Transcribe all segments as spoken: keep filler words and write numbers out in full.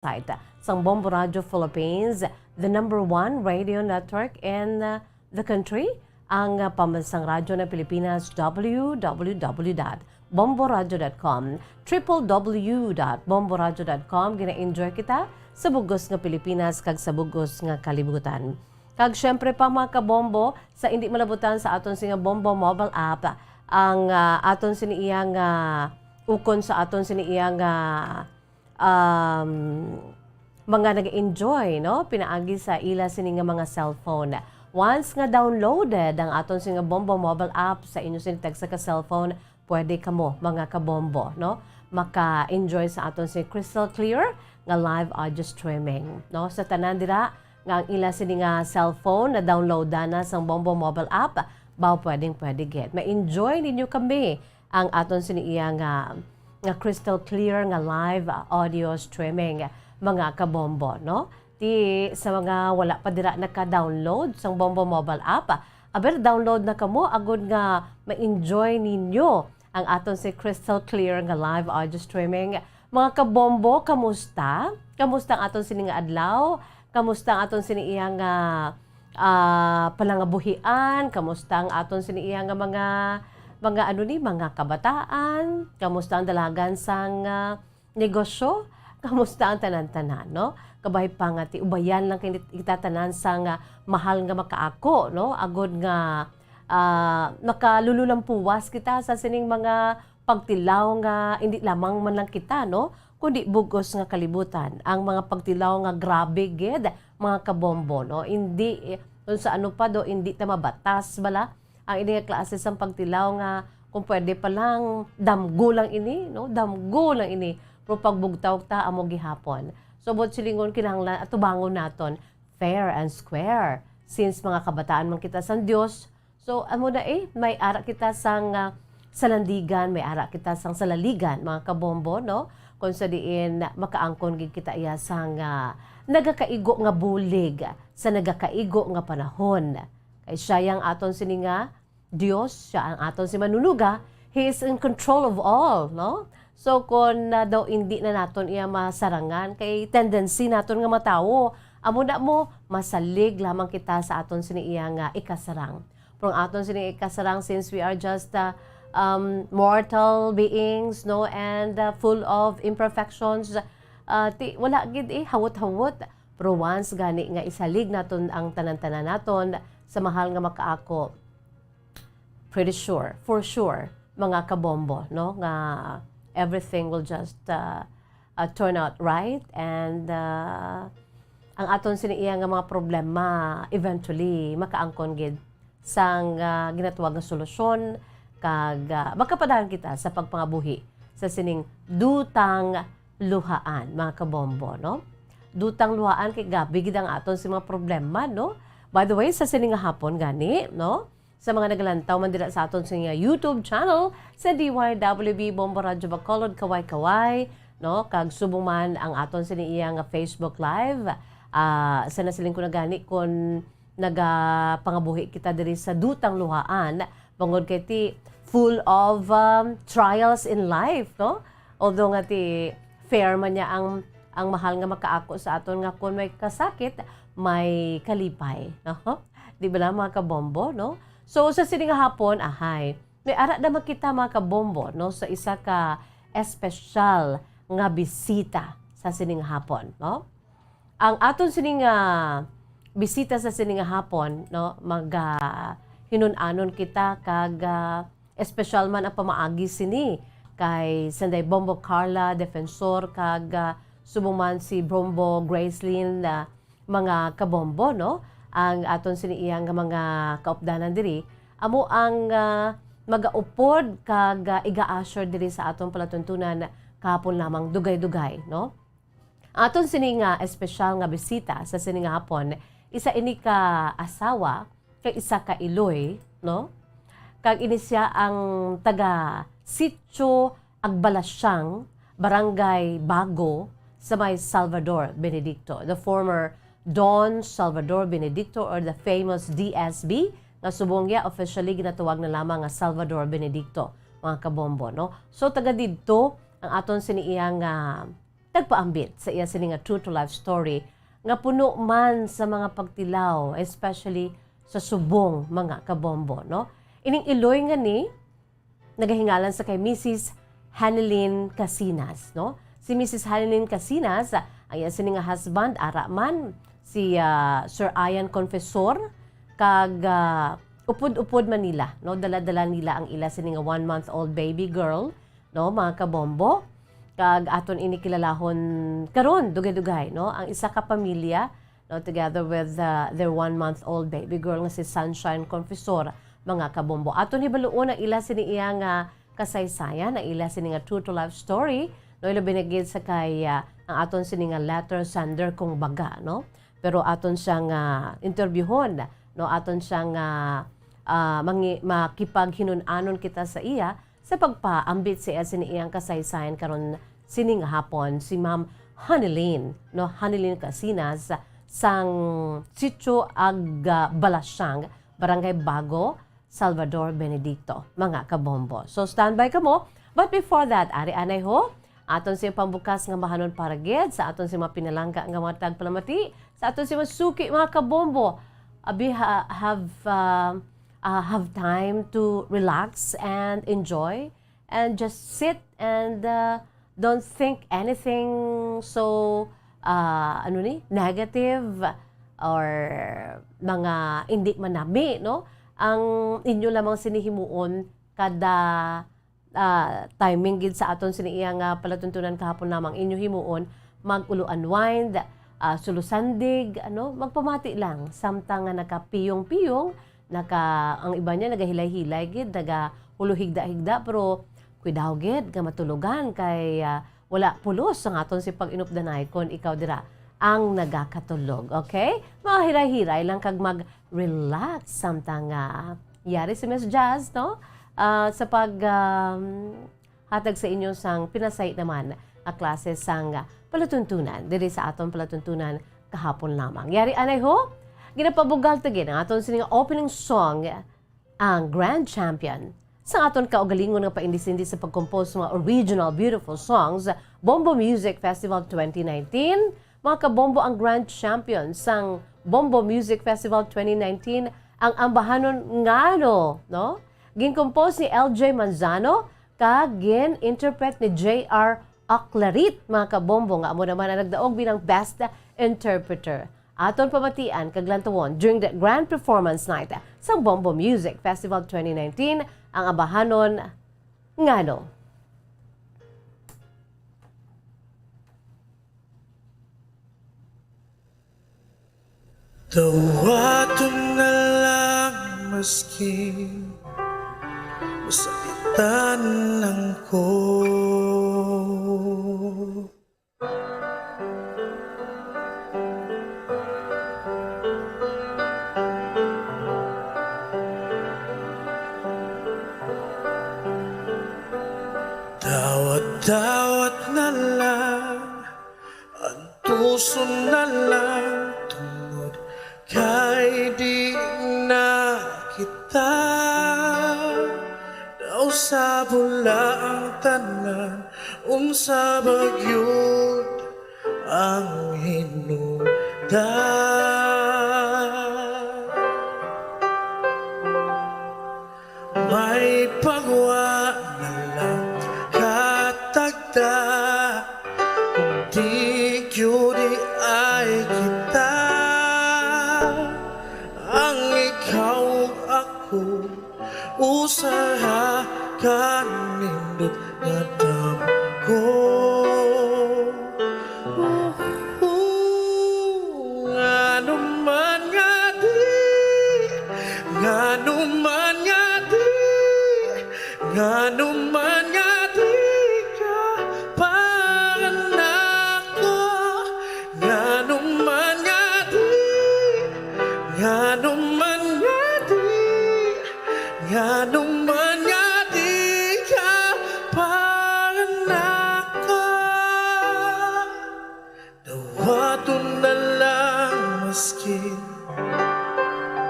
website sang Bombo Radio Philippines, the number one radio network in, uh, the country, ang, uh, pambansang radyo ng Pilipinas, w w w dot bomboradio dot com, triple w dot bomboradio dot com. Gina-enjoy kita sa bugos nga Pilipinas kag sa bugos nga kalibutan. Kag syempre pa, mga kabombo, sa indi malabutan sa aton sini nga Bombo mobile app, ang, ah, aton sini iya nga ukon sa aton sini iya nga, um, mga nag-enjoy, no, pinaagi sa ila sini nga mga cellphone. Once nga downloaded ang aton sini nga Bombo mobile app sa inyo sini tagsa ka cellphone, pwede kamo, mga kabombo, no, maka-enjoy sa aton sini crystal clear nga live audio streaming, no. Sa tanan dira nga ang ila sini nga cellphone na-download na sang Bombo mobile app, baw pwedeng pwede gid. Ma-enjoy ninyo kami ang aton sini iya nga, nga crystal clear nga live audio streaming, mga kabombo, no? Ti sa mga wala pa dira naka-download sang Bombo mobile app, aber, download na kamo agod nga ma-enjoy ninyo ang aton si crystal clear nga live audio streaming. Mga kabombo, kamusta? Kamusta ang aton sini nga adlaw? Kamusta ang aton sini iya nga, ah, palangabuhian? Kamusta ang aton sini iya nga mga, mga ano ni, mga kabataan? Kamusta ang dalagan sang, ah, negosyo? Kamusta ang tanan-tanan, no? Kabay pa nga ti ubayan lang kini kita tanan sang, ah, mahal nga makaako, no? Agod nga, ah, makalululampuwas kita sa sining mga pagtilaw nga indi lamang man lang kita, no, kundi bug-os nga kalibutan. Ang mga pagtilaw nga grabe gid, mga kabombo, no? Indi, eh, kung sa ano pa do, indi ta mabatas bala ang ini nga klase sang pagtilaw nga kung pwede pa lang, damgo lang ini, no? Damgo lang ini. Pero pagbugtaw ta, amo gihapon. So, buot silingon, kinahanglan atubangon naton fair and square. Since mga kabataan man kita sang Dios, so, amo na eh, may ara kita sang, ah, salandigan, may ara kita sang salaligan, mga kabombo, no? Kung sa diin makaangkon gid kita iya sang, ah, nagakaigo nga bulig sa nagakaigo nga panahon. Kay siya ang aton sini nga Dios, siya ang aton si manunuga, He is in control of all, no? So, kung, ah, daw indi na naton iya masarangan, kay tendency naton nga matawo, amo na mo, masalig lamang kita sa aton sini iya nga ikasarang. Pero ang aton sini ikasarang, since we are just, ah, um, mortal beings, no, and, ah, full of imperfections, ah, ti, wala gid eh, hawot-hawot. Pero once gani nga isalig naton ang tanan-tanan naton sa mahal nga makaako, pretty sure, for sure, mga kabombo, no, nga everything will just, uh, uh, turn out right, and, uh, ang aton sini iya nga mga problema eventually makaangkon gid sang, uh, ginatawag nga solusyon, kag, uh, makapadaan kita sa pagpangabuhi sa sining dutang luhaan, mga kabombo, no? Dutang luhaan kay grabe gid ang aton si mga problema, no? By the way, sa sini nga hapon gani, no? Sa mga nagalantaw man dira sa aton sa iya YouTube channel, sa D Y W B Bombo Radyo Bacolod, kaway-kaway, no? Kag subong man ang aton sini iya nga Facebook Live, ah, sa nasiling ko na gani, kun nagapangabuhi kita diri sa dutang luhaan, bangod kay ti full of, um, trials in life, no? Although nga ti fair man niya ang, ang mahal nga makaako sa aton nga kun may kasakit, may kalipay, no? Di ba lang, mga kabombo, no? So, sa sini nga hapon, ahay, may ara naman kita, mga kabombo, no, sa isa ka espesyal nga bisita sa sini nga hapon, no? Ang aton sini nga bisita sa sini nga hapon, no, mag, ah, hinun-anon kita kag, ah, espesyal man ang pamaagi sini kay Sanday Bombo Carla Defensor kag, ah, subong man si Bombo Gracelyn, ah, mga kabombo, no? Ang aton sini iya nga mga kaupdanan diri, amo ang, ah, magaupod kag, ah, iga-usher diri sa aton palatuntunan kahapon lamang, dugay-dugay, no? Aton sini nga espesyal nga bisita sa sini nga hapon, isa ini ka asawa kag isa ka iloy, no? Kag ini sia ang taga Sitio Agbalasyang, Barangay Bago, sa may Salvador Benedicto. The former Don Salvador Benedicto, or the famous D S B, nga subong niya officially ginatawag na lamang nga Salvador Benedicto, mga kabombo, no? So, taga didto ang aton sini iya nga nagpaambit sa iya sini nga true to life story nga puno man sa mga pagtilaw, especially sa subong, mga kabombo, no? Ining iloy nga ni, nagahingalan sa kay Missus Hanilyn Casinas, no? Si Missus Hanilyn Casinas, ang iya sini nga husband, ara man, si, ah, Sir Ian Confesor, kag, ah, upod-upod man nila, no? Dala-dala nila ang ila sini nga one-month-old baby girl, no, mga kabombo. Kag aton ini kilalahon karon, dugay-dugay, no? Ang isa ka pamilya, no, together with, uh, their one-month-old baby girl nga si Sunshine Confesor, mga kabombo. Aton hibaluon ang ila sini iya nga kasaysayan, ang ila sini nga true to life story, no, ilabi na gid sa kay, uh, ang aton sini nga letter sender, kung baga, no? Pero aton siyang, uh, interviewhon, no, aton siyang, uh, uh, mangi-, makipaghinun-anon kita sa iya sa pagpaambit sa iya sini iyang kasaysayan karon sini nga hapon, si Ma'am Hanilyn, no, Hanilyn Casinas, sang Sitio Agbalasiang, Barangay Bago, Salvador Benedicto, mga kabombo. So, standby kamo. But before that, ari anay ho, aton sing pambukas nga mahanon para gid sa aton sing mga pinalangga nga mga tagpalamati, sa aton sing mga suki, mga kabombo. Abi, ha-, have, uh, uh, have time to relax and enjoy and just sit and, uh, don't think anything so, uh, ano ni, negative or mga hindi manami, no? Ang inyo lamang sini himuon kada, ah, timing gid sa aton sini iya nga palatuntunan kahapon lamang, inyo himuon mag-ulo unwind, ah, sulusandig, ano, magpamati lang samtang nga nakapiyong-piyong, naka, ang iba niya nagahilay-hilay gid, nagahulog higda-higda, pero kuidaw gid nga matulogan kay, ah, wala pulos ang aton si pag-inupdanay kon ikaw dira ang nagakatulog, okay? Mahiray-hiray lang kag mag-relax samtang nga yari si Miss Jazz, no? Ah, sa pag, um, hatag sa inyo sang pinasay naman nga klase sang palatuntunan diri sa aton palatuntunan kahapon lamang. Yari anay ho, ginapabugal ta gid ang aton sini nga opening song, ang grand champion sa aton kaugalingon nga paindisindi sa pag-compose sa mga original beautiful songs, Bombo Music Festival twenty nineteen. Mga kabombo, ang grand champion sang Bombo Music Festival twenty nineteen, ang ambahanon Ngano, no? Gin-compose ni L J Manzano kag gin-interpret ni J R Aclarit, mga kabombo, nga amo naman ang nagdaog bilang best interpreter. Aton pamatian kag lantawon during the grand performance night sa Bombo Music Festival twenty nineteen ang ambahanon Ngano. Dawaton na lang maskin masakitan lang ko. Dawat-dawat na lang, antuson na lang, tungod kay di na kita nausab. Wala ang tanan, unsa ba gyud ang hinungdan? May pagwa na lang katagda, kung di gyud ay kita, ang ikaw ug ako, usaha ka nindot nga damgo. Ngano man nga di, ngano man nga di, ngano man nga di ka para nako, ngano man nga di, ngano man nga di, ngano man nga di ka para nako. Dawaton na lang maskin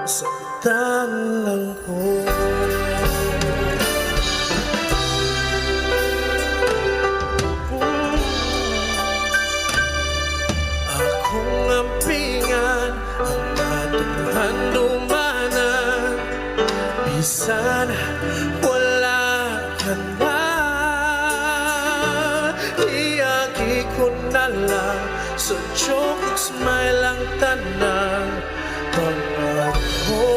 masakitan lang ko. Pingan ang aton handumanan, bisan wala ka na. Iagi ko na lang sa joke, smile ang tanan. Pangako.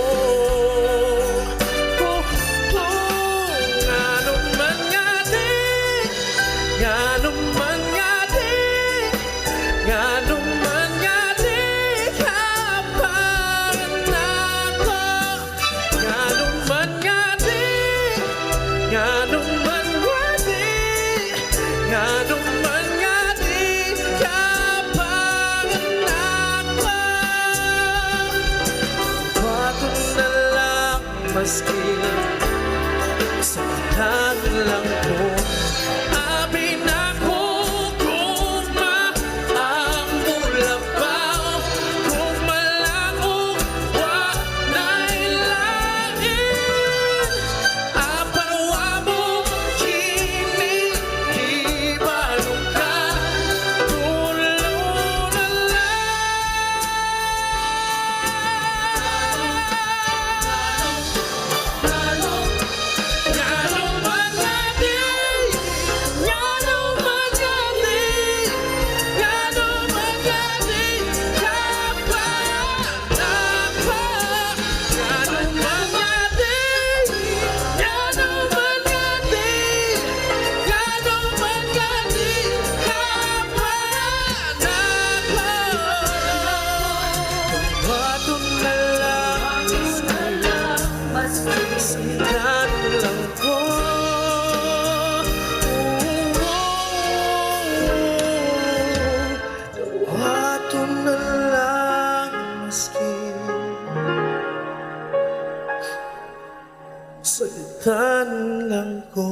Oh, oh, ngano man nga di, ngano man nga di, ngano man nga di ka pangako. Ngano man nga di, ngano man nga di, ngano man nga di ka pangako. Bato na lang maski sa lang ko. Abi na ko kung maamo labaw, kung malango, wa na'y lain. Apan wa mo kini ibalong ka, tulo na lang. Ato na lang maski sakitan lang ko.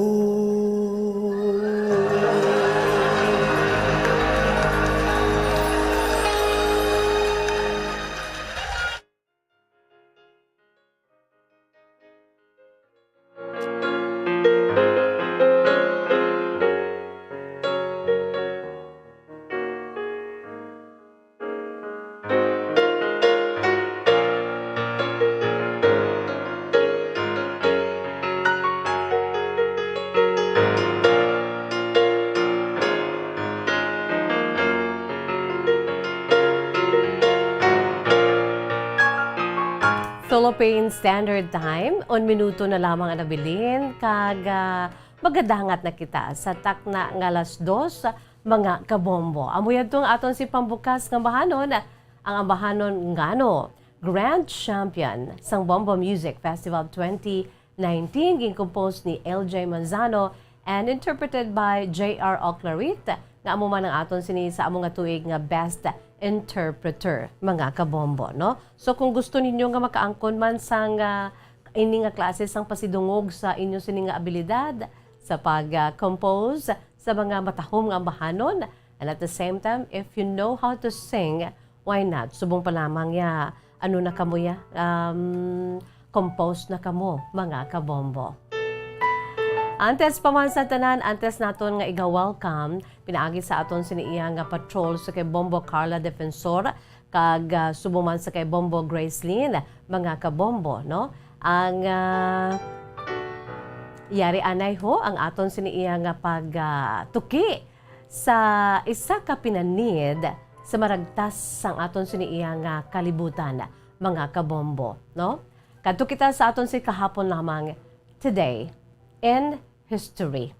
Philippine Standard Time, un minuto na lamang ang nabilin, kag, ah, magadangat na kita sa takna nga alas dos, mga kabombo. Amo yadto ang aton si pambukas nga ambahanon, ang ambahanon ngano grand champion sang Bombo Music Festival twenty nineteen, gin-compose ni L J Manzano and interpreted by J R Oclarit, nga amo man ang aton sini sa amo nga tuig nga best interpreter, mga kabombo, no? So, kung gusto ninyo nga makaangkon man sang, ah, ini nga klase sang pasidungog sa inyo sini nga abilidad sa pag, ah, compose sa mga matahom nga ambahanon, and at the same time, if you know how to sing, why not? Subong pa lamang ya, ano na kamo ya? Um, compose na kamo, mga kabombo. Antes pa man sa tanan, antes naton nga iga-welcome, pinaagi sa aton sini iya nga patrol sa kay Bombo Carla Defensor, kag, ah, subong man sa kay Bombo Gracelyn, mga kabombo, no? Ang, ah, yari anay ho ang aton sini iya nga pag, ah, tuki sa isa ka pinanid sa maragtas sang aton sini iya nga kalibutan, mga kabombo, no? Kadto kita sa aton si kahapon lamang, Today in History.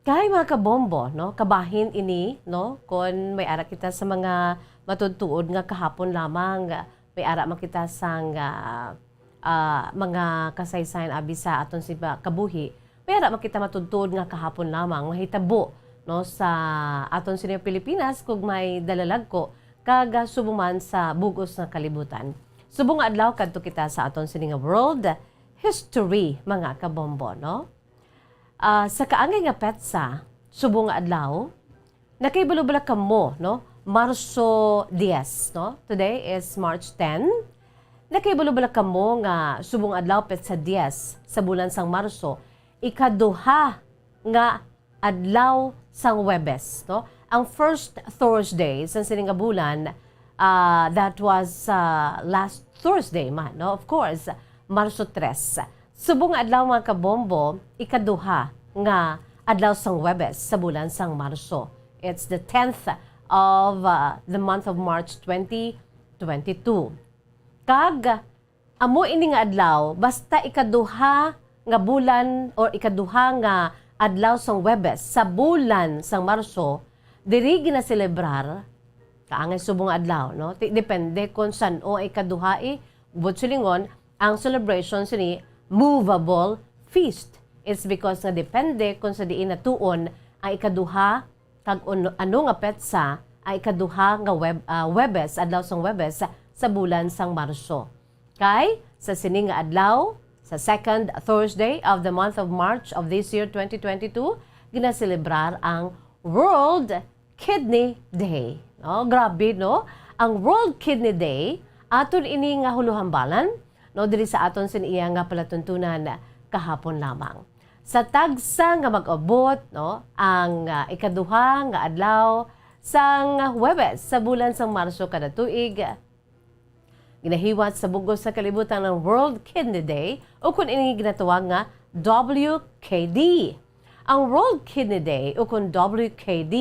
Kay, mga kabombo, no, kabahin ini, no, kon may ara kita sa mga matuod-tuod nga kahapon lamang, may ara man kita sang, ah, ah, mga kasaysayan abi sa aton si ba-, kabuhi, may ara man kita matuod-tuod nga kahapon lamang mahitabo, no, sa aton sini Pilipinas, kag may dalalagko kag, ah, subong man sa bug-os nga kalibutan. Subong nga adlaw kadto kita sa aton sini nga world history, mga kabombo, no? Ah, sa kaangay nga petsa, subong nga adlaw, nakahibalo bala kamo, no? Marso diyes, no? Today is March ten. Nakahibalo bala kamo nga subong adlaw, petsa diyes sa bulan sang Marso, ikaduha nga adlaw sang Huwebes, no? Ang first Thursday sang sini nga bulan, Ah, that was, ah, last Thursday man, no? Of course, Marso tres. Subong nga adlaw, mga kabombo, ikaduha nga adlaw sang Huwebes sa bulan sang Marso. It's the tenth of, ah, the month of March twenty twenty-two. Kag amo ini nga adlaw, basta ikaduha nga bulan or ikaduha nga adlaw sang Huwebes sa bulan sang Marso, diri ginaselebrar, kaangay subong nga adlaw, no? Ti-, depende kung san-o ang ikaduha, eh. Buot silingon, ang celebration sini movable feast. It's because nga depende kung sa diin natuon ang ikaduha kag un-, ano nga petsa ang ikaduha nga Web-, ah, Huwebes, adlaw sang Huwebes sa bulan sang Marso. Kay sa sini nga adlaw, sa second Thursday of the month of March of this year, twenty twenty-two, ginaselebrar ang World Kidney Day. No? Grabe, no? Ang World Kidney Day, aton ini nga huluhambalan, no, diri sa aton sin iya nga palatuntunan kahapon lamang. Sa tagsa nga mag-abot, no, ang, ah, ikaduha nga adlaw sang Huwebes sa bulan sang Marso kada tuig, ginahiwat sa bug-os nga kalibutan ang World Kidney Day, o kon ini ginatawag nga W K D. Ang World Kidney Day, o kon W K D,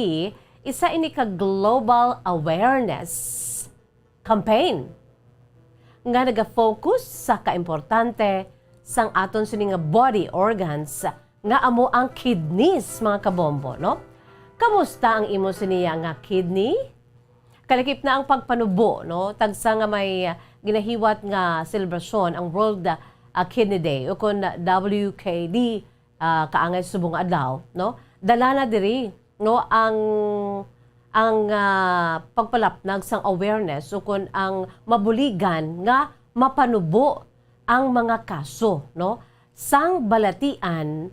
isa ini ka global awareness campaign nga naga-focus sa kaimportante sang aton sini nga body organs nga amo ang kidneys, mga kabombo, no? Kamusta ang imo siniya nga kidney? Kalakip na ang pagpanubo, no? Tagsa nga may, ah, ginahiwat nga selebrasyon ang World, ah, Kidney Day, o kon W K D, ah, kaangay subong nga adlaw, no? Dala na diri, no, ang, ang, ah, pagpalapnag sang awareness, o kon ang mabuligan nga mapanubo ang mga kaso, no, sang balatian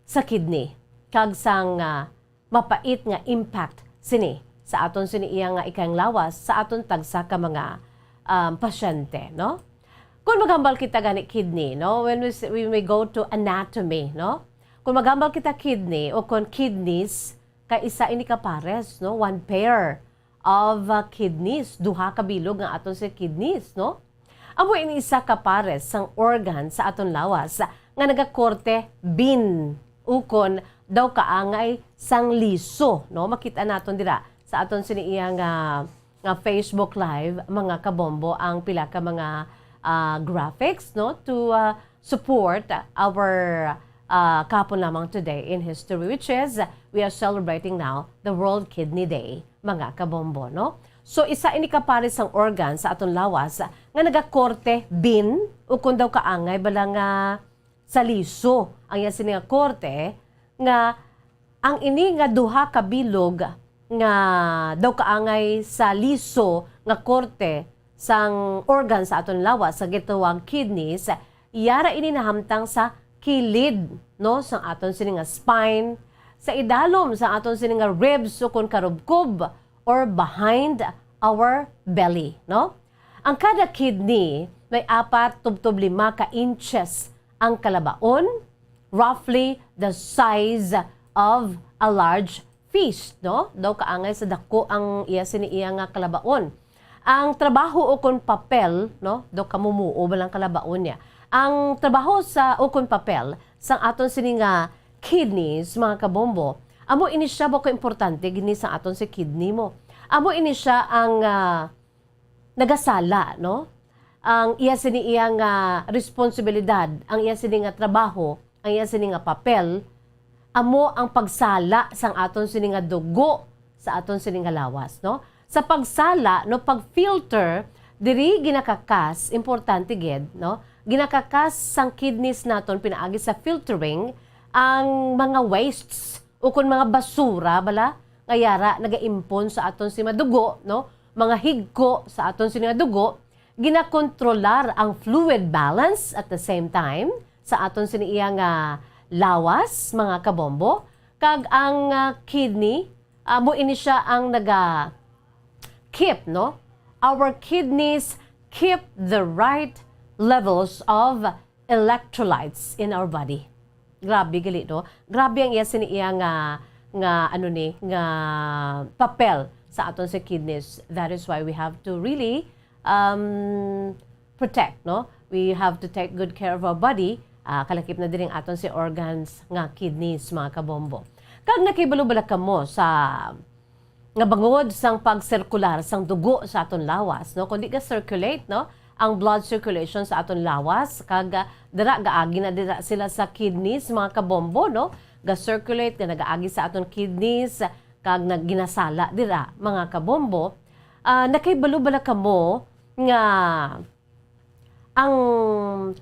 sa kidney kag sang, ah, mapait nga impact sini sa aton sini iya nga ikayang lawas sa aton tagsa ka mga, um, pasyente, no? Kung maghambal kita gani kidney, no? When we s-, when we go to anatomy, no? Kung maghambal kita kidney o kung kidneys, kay isa ini ka pares, no? One pair of, uh, kidneys, duha ka bilog nga aton sa kidneys, no? Amo ini isa ka pares sang organ sa aton lawas nga nagakorte bin ukon daw kaangay sang liso, no? Makita naton dira sa aton sini iya nga, nga Facebook Live, mga kabombo, ang pila ka mga, ah, graphics, no? To, ah, support our, ah, kahapon lamang Today in History, which is we are celebrating now the World Kidney Day, mga kabombo, no? So, isa ini ka pares sang organ sa aton lawas nga nagakorte bin ukon daw kaangay bala nga sa liso ang iya sini nga korte, nga ang ini nga duha ka bilog nga daw kaangay sa liso nga korte sang organ sa aton lawas nga gitawag kidneys, yara ini nahamtang sa kilid, no, sang aton sini nga spine, sa idalom sang aton sini nga ribs ukon karubkob, or behind our belly, no? Ang kada kidney may apat tubtob lima ka inches ang kalabaon, roughly the size of a large fist, no? Daw kaangay sa dako ang iya sini iya nga kalabaon. Ang trabaho ukon papel, no? Daw kamumuo ba lang kalabaon niya. Ang trabaho sa ukon papel sang aton sini nga kidneys, mga kabombo, amo ini siya ba ko importante gini sa aton si kidney mo. Amo ini siya ang, ah, nagasala, no? Ang iya sini iya nga responsibilidad, ang iya sini nga trabaho, ang iya sini nga papel, amo ang pagsala sang aton sini nga dugo sa aton sini nga lawas, no? Sa pagsala, no, pag-filter, diri ginakakas, importante gid, no? Ginakakas sang kidneys naton pinaagi sa filtering ang mga wastes ukon mga basura bala nga yara nagaimpon sa aton sini nga dugo, no? Mga higko sa aton sini nga dugo, ginakontrolar ang fluid balance at the same time sa aton sini iya nga lawas, mga kabombo, kag ang, ah, kidney, amo ini siya ang naga keep, no? Our kidneys keep the right levels of electrolytes in our body. Grabe gali, no? Grabe ang iya sini iya nga, nga ano ni, nga papel sa aton si kidneys. That is why we have to really, um, protect, no? We have to take good care of our body. Ah, kalakip na diri ang aton si organs nga kidneys, mga kabombo. Kag nakibalo bala kamo sa nga bangod sang pagsirkular sang dugo sa aton lawas, no? Kundi ga-circulate, no? Ang blood circulation sa aton lawas, kag, ah, dira gaagi na dira sila sa kidneys, mga kabombo, no? Ga-circulate, nga nagaagi sa aton kidneys, kag nag-, ginasala dira, mga kabombo. Ah, nakahibalo bala kamo nga ang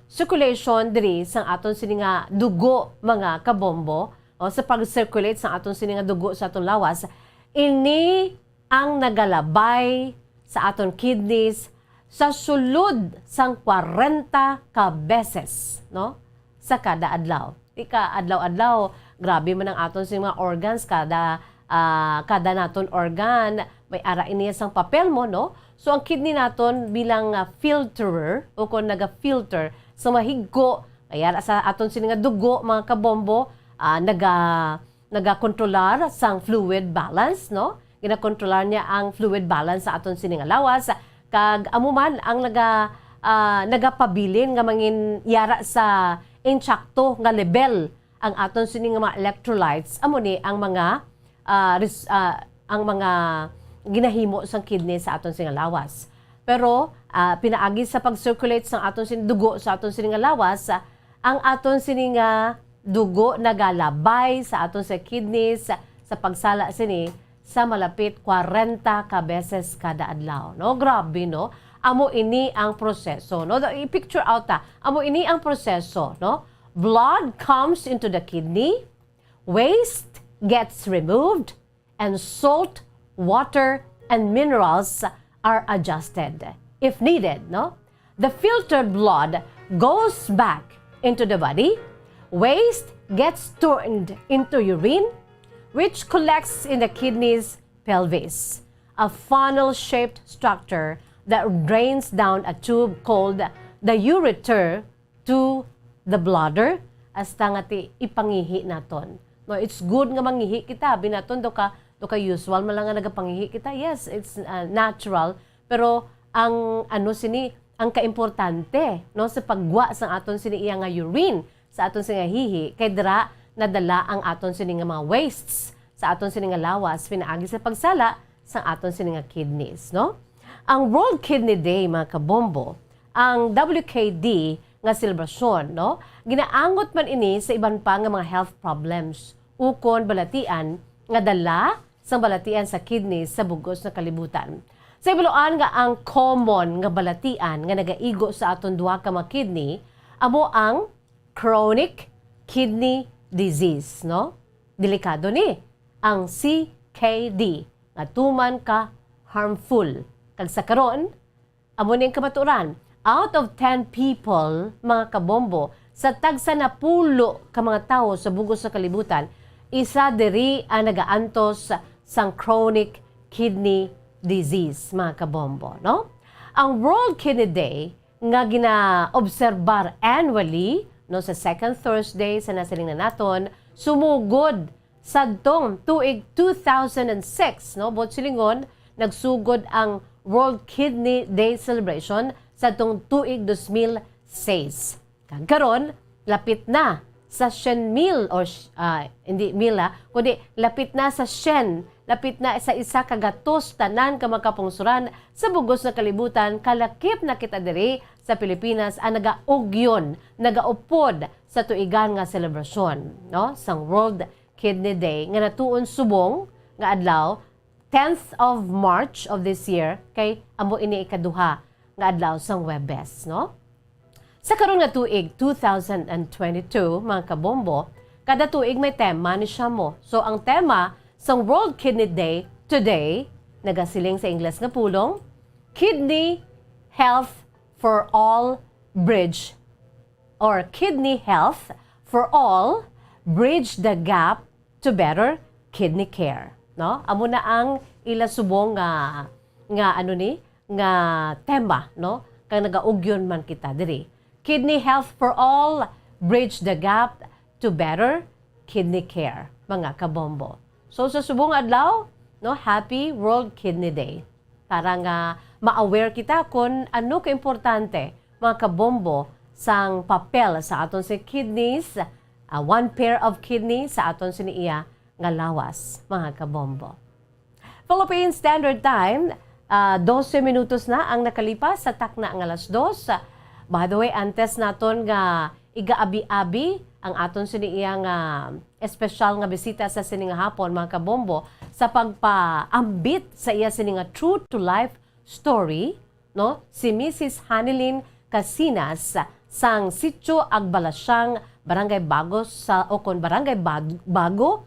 circulation diri sang aton sini nga dugo, mga kabombo, o sa pag-circulate sang aton sini nga dugo sa aton lawas, ini ang nagalabay sa aton kidneys sa sulod sang kwarenta ka beses, no? Sa kada adlaw. Di ka adlaw-adlaw, grabe man ang aton sini mga organs, kada, ah, kada naton organ, may ara ini sang papel mo, no? So, ang kidney naton bilang, ah, filterer, o kung naga-filter sa mahigko, kaya sa aton sini nga dugo, mga kabombo, ah, naga-, nagakontrolar sang fluid balance, no? Ginakontrolar niya ang fluid balance sa aton sini nga lawas, kag amo man ang naga-, ah, nagapabilin nga mangin yara sa insakto nga level ang aton sini nga mga electrolytes. Amo ni ang mga, ah, res-, ah, ang mga ginahimo sang kidney sa aton sini nga lawas. Pero, ah, pinaagi sa pag-circulate sang aton sini dugo sa aton sini nga lawas, ah, ang aton sini nga dugo nagalabay sa aton sa kidneys sa pagsala sini sa malapit kwarenta ka beses kada adlaw, no? Grabe, no? Amo ini ang proseso, no? Da-, i-picture out ta. Amo ini ang proseso, no? Blood comes into the kidney, waste gets removed, and salt, water, and minerals are adjusted if needed, no? The filtered blood goes back into the body, waste gets turned into urine, which collects in the kidney's pelvis, a funnel-shaped structure that drains down a tube called the ureter to the bladder, hasta nga ti ipangihi naton. No, it's good nga mangihi kita, abi naton, do ka, do ka usual man lang nga nagapangihi kita. Yes, it's, uh, natural, pero ang ano sini, ang kaimportante, no, sa paggwa sang aton sini iya nga urine, sa aton sini nga hihi, kay dira nadala ang aton sini nga mga wastes sa aton sini nga lawas, pinaagi sa pagsala sang aton sini nga kidneys, no? Ang World Kidney Day, mga kabombo, ang W K D nga selebrasyon, no? Ginaangot man ini sa iban pa nga mga health problems ukon balatian nga dala sang balatian sa kidney sa bug-os nga kalibutan. Sa ibaluan nga ang common nga balatian nga nagaigo sa aton duha ka mga kidney amo ang chronic kidney disease, no? Delikado ni ang C K D nga tuman ka harmful. Kag sa karon, amo ni ang kamatuoran, out of ten people, mga kabombo, sa tagsa napulo ka mga tawo sa bug-os sa kalibutan, isa diri ang nagaantos sang chronic kidney disease, mga kabombo, no? Ang World Kidney Day nga ginaobserbar annually, no, sa second Thursday sa nasiling na naton, sumugod sadtong tuig two thousand and six, no? Buot silingon, nagsugod ang World Kidney Day celebration sadtong tuig dos mil seis. Kag karon, lapit na sa syen mil, o sh-, ah, hindi mil, ah, kundi lapit na sa syen, lapit na sa isa ka gatos tanan ka mga kapungsoran sa bug-os nga kalibutan, kalakip na kita diri sa Pilipinas ang nagaugyon, nagaupod sa tuigan nga selebrasyon, no, sang World Kidney Day nga natuon subong nga adlaw, tenth of March of this year, kay amo ini ikaduha nga adlaw sang Huwebes, no? Sa karon nga tuig, two thousand and twenty-two, mga kabombo, kada tuig may tema ni siya mo. So, ang tema sang World Kidney Day today, nagasiling sa Ingles nga pulong, Kidney Health for All Bridge, or Kidney Health for All, Bridge the Gap to Better Kidney Care, no? Amo na ang ila subong nga, nga ano ni, nga tema, no? Kay nagaugyon man kita diri. Kidney Health for All, Bridge the Gap to Better Kidney Care, mga kabombo. So, sa subong adlaw, no, Happy World Kidney Day. Para nga ma-aware kita kung ano kaimportante, mga kabombo, sang papel sa aton si kidneys, ah, one pair of kidney sa aton sini iya nga lawas, mga kabombo. Philippine Standard Time, ah, dose minutos na ang nakalipas sa takna nga alas dos. By the way, antes naton nga igaabi-abi ang aton sini iya nga espesyal nga bisita sa sini nga hapon, mga kabombo, sa pagpaambit sa iya sini nga true to life story, no? Si Missus Hanilyn Casinas sang Sitio Agbalasiang, Barangay Bago sa, o kon Barangay Bag-, Bago,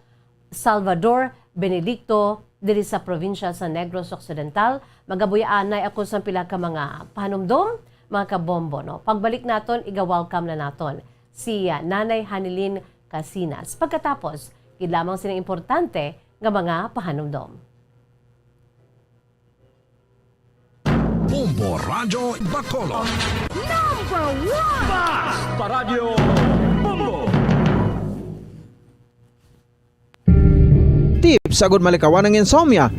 Salvador Benedicto, diri sa probinsya sa Negros Occidental. Magabuy-anay ako sa pila ka mga pahanumdom, mga kabombo, no? Pagbalik naton, iga-welcome na naton si, ah, Nanay Hanilyn Casinas. Pagkatapos, gid lamang sining importante nga mga pahanumdom. Bombo Radyo Bacolod. Number one! Basta Radyo Bombo! Tips agud malikawan ang insomnia.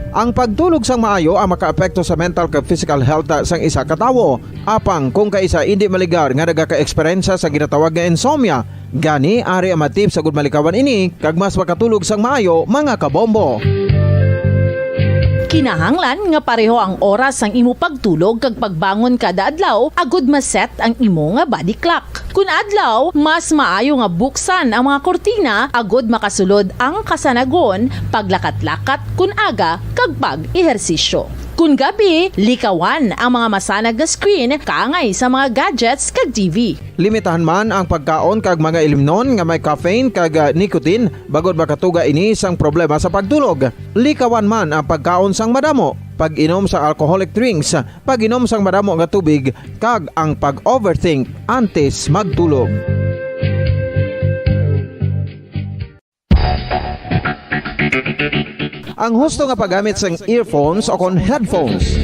Ang pagtulog sang maayo ang makaapekto sa mental kag physical health sang isa ka tawo. Apang kung kaisa indi maligar nga nagaka-eksperyensya sa ginatawag nga insomnia, gani ari ang mga tips agud malikawan ini kag mas makatulog sang maayo, mga kabombo. Kinahanglan nga pareho ang oras sang imo pagtulog kag pagbangon kada adlaw agud ma-set ang imo nga body clock. Kun adlaw, mas maayo nga buksan ang mga kurtina agud makasulod ang kasanagon, paglakat-lakat kun aga, kag pag-ehersisyo. Kun gabi, likawan ang mga masanag nga screen kaangay sa mga gadgets kag T V. Limitahan man ang pagkaon kag mga ilimnon nga may caffeine kag, ah, nicotine, bangod makatuga ini sang problema sa pagtulog. Likawan man ang pagkaon sang madamo, pag-inom sa alcoholic drinks, pag-inom sang madamo nga tubig, kag ang pag-overthink antes magtulog. Ang husto nga paggamit sang earphones o kon headphones.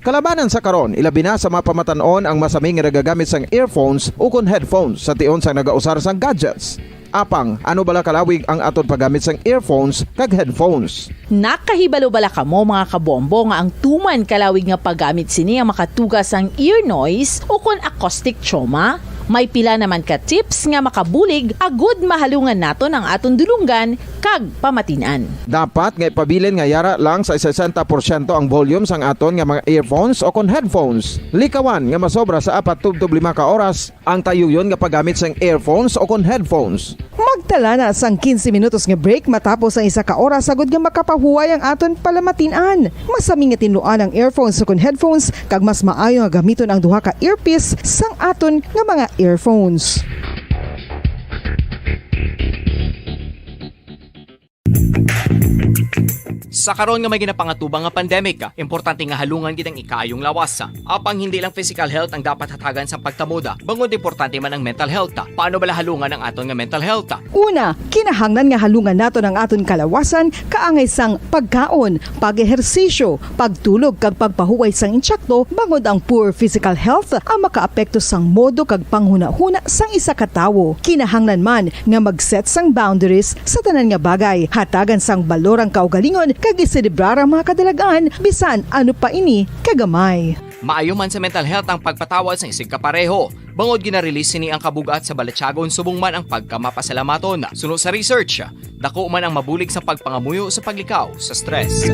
Kalabanan sa karon, ilabi na sa mga pamatan-on ang masami nga nagagamit sang earphones o kon headphones sa tion sang nagausar sang gadgets. Apang, ano bala kalawig ang aton paggamit sang earphones kag headphones? Nakahibalo bala kamo, mga kabombo, nga ang tuman kalawig nga paggamit sini ang makatuga sang ear noise o kon acoustic trauma? May pila naman ka tips nga makabulig agud mahalungan naton ang aton dulonggan kag pamatin-an. Dapat nga ipabilin nga yara lang sa sesenta porsyento ang volume sang aton nga mga earphones o kon headphones. Likawan nga masobra sa apat tubtob lima ka oras ang tayuyon nga paggamit sang earphones o kon headphones. Magtala na sang quince minutos nga break matapos ang isa ka oras, agud nga makapahuway ang aton palamatin-an. Masami nga tinluan ang earphones o kon headphones, kag mas maayo nga gamiton ang duha ka earpiece sang aton nga mga earphones. Sa karon nga may ginapangatubang nga pandemic, importante nga halungan gid ang ikaayong lawas. Apang hindi lang physical health ang dapat hatagan sa pagtamod, bangod importante man ang mental health. Paano bala halungan ang aton nga mental health? Una, kinahanglan nga halungan naton ang aton kalawasan kaangay sang pagkaon, pag-ehersisyo, pagtulog kag pagpahuway sang intsakto, bangod ang poor physical health ang makaapekto sang modo kag panghunahuna sang isa ka tawo. Kinahanglan man nga mag-set sang boundaries sa tanan nga bagay, hatagan sang balor ang kaugalingon kag iselebrar ang mga kadalag-an bisan ano pa ini kagamay. Maayo man sa mental health ang pagpatawad sang isigkapareho, bangod gina-release sini ang kabug-at sa balatyagon subong man ang pagkamapasalamaton. Suno sa research, dako man ang mabulig sa pagpangamuyo sa paglikaw sa stress.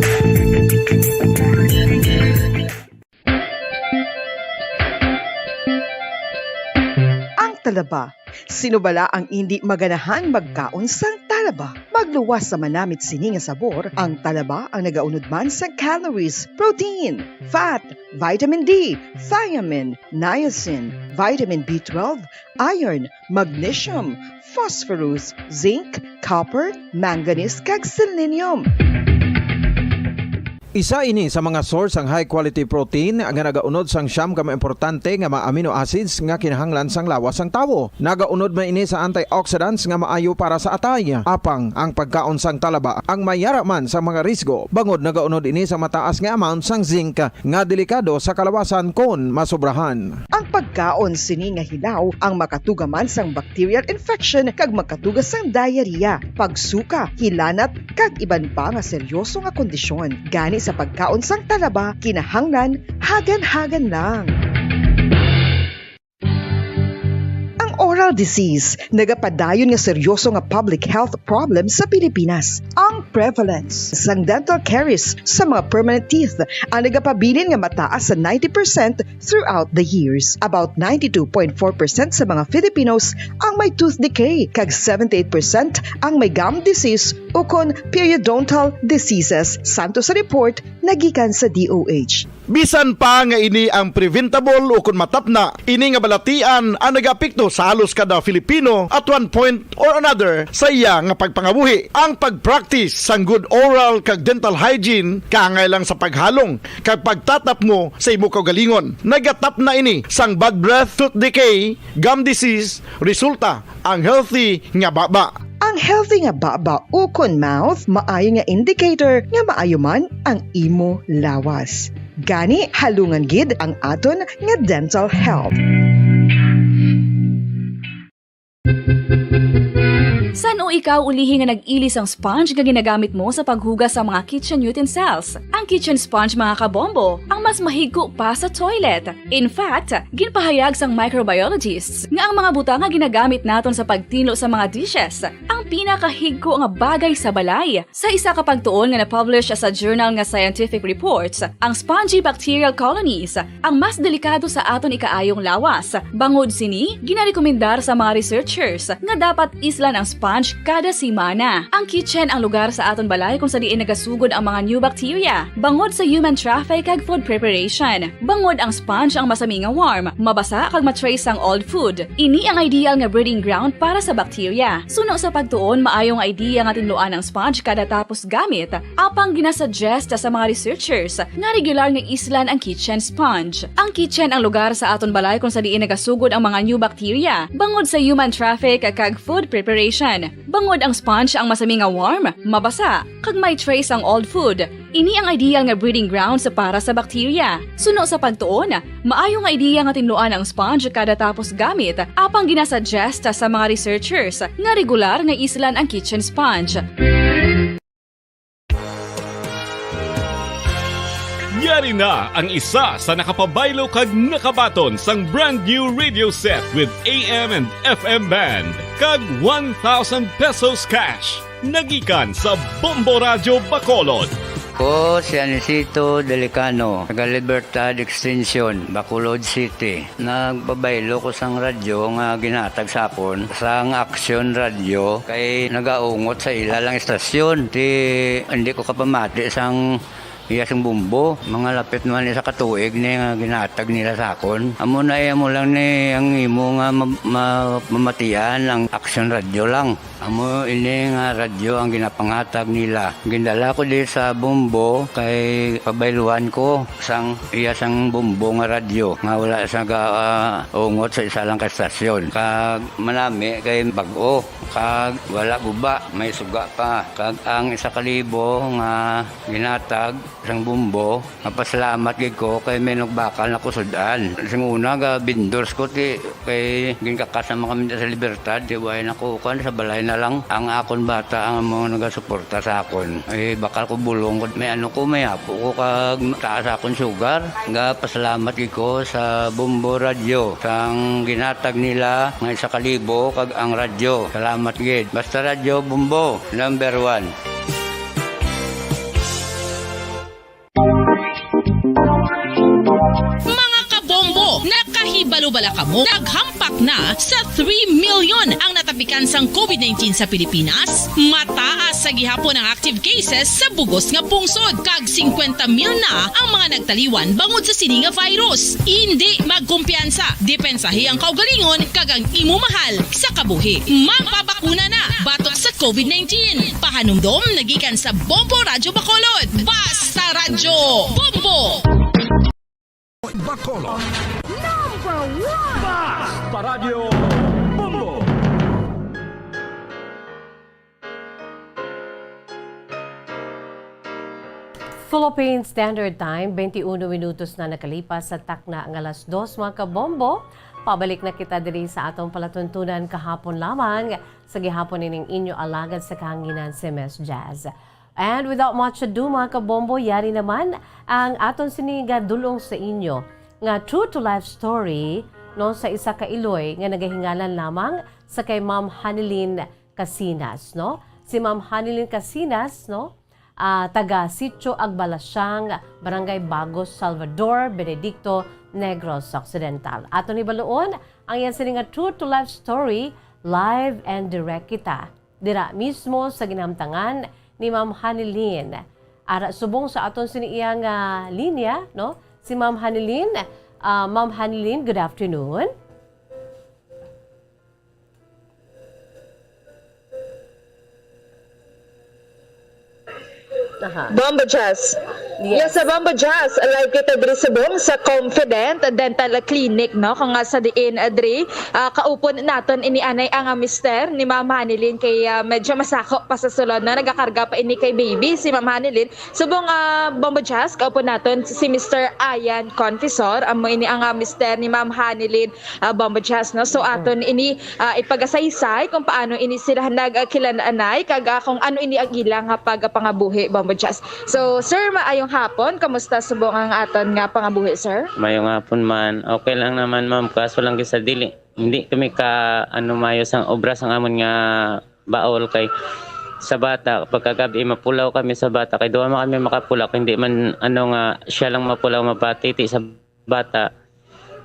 Ang talaba. Sino bala ang indi maganahang magkaon sang talaba? Magluwas sa manamit sini nga sabor, ang talaba ang nagaunod man sa calories, protein, fat, vitamin D, thiamine, niacin, vitamin B twelve, iron, magnesium, phosphorus, zinc, copper, manganese, kag selenium. Isa ini sa mga source sang high quality protein nga nagaunod sang siyam ka mga importante nga mga amino acids nga kinahanglan sang lawas sang tawo. Nagaunod man ini sa antioxidants nga maayo para sa atay. Apang ang pagkaon sang talaba ang may yara man sa mga risgo, bangod nagaunod ini sa mataas nga amount sang zinc nga delikado sa kalawasan kon masobrahan. Ang pagkaon sini nga hilaw ang makatuga man sang bacterial infection kag makatuga sang diarrhea, pagsuka, hilanat, kag iban pa nga seryoso nga kondisyon. Gani sa pagkaon sang talaba, kinahanglan hagan-hagan lang. Ang oral disease nagapadayon nga seryoso nga public health problem sa Pilipinas. Ang prevalence sang dental caries sa mga permanent teeth ang nagapabilin nga mataas sa ninety percent throughout the years. About ninety-two point four percent sa mga Filipinos ang may tooth decay, kag seventy-eight percent ang may gum disease ukon periodontal diseases, santo sa report nagikan sa D O H. Bisan pa nga ini ang preventable ukon matapna, ini nga balatian ang nagaapekto sa halos kada Filipino at one point or another sa iya nga pagpangabuhi. Ang pag-practice sang good oral kag dental hygiene kaangay lang sa paghalong kag pagtatapmo sa imo kaugalingon. Nagatapna ini sang bad breath, tooth decay, gum disease, resulta ang healthy nga baba. Ang healthy nga baba ukon mouth maayo nga indicator nga maayo man ang imo lawas. Gani, halungan gid ang aton nga dental health. San-o ikaw ulihi nga nag-ili sang sponge nga ginagamit mo sa paghugas sa mga kitchen utensils? Ang kitchen sponge, mga kabombo, ang mas mahigko pa sa toilet. In fact, ginpahayag sang microbiologists nga ang mga butang nga ginagamit naton sa pagtinlo sa mga dishes ang pinakahigko nga bagay sa balay. Sa isa ka pagtuon nga na-publish sa journal nga Scientific Reports, ang spongy bacterial colonies ang mas delikado sa aton ikaayong lawas. Bangod sini, ginarekomendar sa mga researchers nga dapat islan ang sponge kada semana. Ang kitchen ang lugar sa aton balay kung sa diin nagasugod ang mga new bacteria, bangod sa human traffic kag food preparation. Bangod ang sponge ang masami nga warm, mabasa kag ma-trace ang old food. Ini ang ideal nga breeding ground para sa bacteria. Suno sa pagtuon, maayo nga idea nga tinluan ang sponge kada tapos gamit, apang ginasuggest sa mga researchers nga regular nga islan ang kitchen sponge. Ang kitchen ang lugar sa aton balay kung sa diin nagasugod ang mga new bacteria, bangod sa human traffic kag food preparation. Bangod ang sponge ang masami nga warm, mabasa, kag may trace ang old food. Ini ang ideal nga breeding grounds para sa bacteria. Suno sa pagtuon, maayo nga ideya nga tinluan ang sponge kada tapos gamit, apang ginasuggest sa mga researchers nga regular nga islan ang kitchen sponge. Yari na ang isa sa nakapabaylo kag nakabaton sang brand new radio set with A M and F M band kag one thousand pesos cash. Nagikan sa Bombo Radyo Bacolod. Ko si Anisito Delicano, taga Libertad Extension, Bacolod City. Nagpabaylo ko sang radyo nga ginhatag sa akon sang Action Radio kay nagaungot sa ila lang istasyon. Ti, hindi ko kapamati sang iya sing Bombo. Mga lapit naman isa ka tuig ni nga ginhatag nila sa akon. Amo na, eh, amo lang ni ang imo nga ma-, ma-, mamatian ang Action Radio lang. Amo ini nga radyo ang ginapanghatag nila. Gindala ko di sa Bombo kay pabayluan ko sang iya sang Bombo nga radyo nga wala sa ga-, ah, ungot sa isa lang ka estasyon. Kag manami kay bag-o, kag wala guba, may suga pa. Kag ang isa ka libo nga ginhatag sang Bombo, mapasalamat gid ko kay may nagbakal na ko sud-an. Sing una, ga vendors ko, ti, kay ginkakas naman kami sa Libertad, ti, way na ko, kuwan, sa balay na lang. Ang akon bata ang amo nagasuporta sa akon. Eh, bakal ko bulong ko, may ano ko, may apo ko, kag taas akon sugar. Ga pasalamat gid ko sa Bombo Radyo, sang ginhatag nila nga isa ka libo, kag ang radyo. Salamat gid. Basta Radyo Bombo, number one. Mga kabombo, nakahibalo bala kamo? Naghampak na sa three million ang natapikan sang COVID nineteen sa Pilipinas. Mataas sa gihapon ang active cases sa bugos nga pungsod, kag singkwenta mil na ang mga nagtaliwan bangod sa sini nga virus. Indi magkumpiyansa, depensahi ang kaugalingon kag ang imo mahal sa kabuhi. Magpabakuna na batok sa COVID nineteen. Pahanumdom nagikan sa Bombo Radyo Bacolod. Basta Radyo Number one! Basta Radyo Bombo! Philippine Standard Time, twenty-one minutos na nakalipas sa takna nga alas dos, mga kabombo. Pabalik na kita diri sa atong palatuntunan kahapon lamang. Sa gihapon ining inyo alagad sa kahanginan, si Miss Jazz. And without much ado, mga kabombo, yari naman ang aton sini nga dulong sa inyo nga true to life story, no, sa isa ka iloy nga nagahingalan lamang sa kay Ma'am Hanilyn Casinas, no? Si Ma'am Hanilyn Casinas, no, ah, taga Sitio Agbalasiang, Barangay Bagos, Salvador, Benedicto, Negros Occidental. Aton hibaluon ang iya sini nga true to life story, live and direct kita dira mismo sa ginamtangan ni Ma'am Hanilyn. Ara subong sa aton sini iya nga linya, no? Si Ma'am Hanilyn, ah, Ma'am Hanilyn, good afternoon. Aha. Bombo Jazz. Yes. Yes, sa Bombo Jazz, live kita diri subong sa Confident Dental Clinic, no? Kung nga sa diin, ah, diri, ah, kaupod naton ini anay ang, ah, mister ni Ma'am Hanilyn kay, ah, medyo masako pa sa sulod, no? Nagakarga pa ini kay baby si Ma'am Hanilyn. Subong, ah, Bombo Jazz, kaupod naton si Mister Ian Confisor, amo ini ang, ah, mister ni Ma'am Hanilyn, ah, Bombo Jazz, no? So, Mm. aton ini, ah, ipagasaysay kung paano ini sila nagkilananay kag, ah, kung ano ini ang ila nga pagapangabuhi, Bombo Jazz. So, sir, maayong hapon. Kamusta subong ang aton nga pangabuhi, sir? Maayong hapon man. Okay lang naman, ma'am. Kaso lang gid sa dili. Hindi kami ka, ano, mayo sang obra sang amon nga baol kay sa bata, pagkagabi mapulaw kami sa bata kay duha man kami makapulaw, kay hindi man, ano, nga siya lang mapulaw, mapatiti sa bata.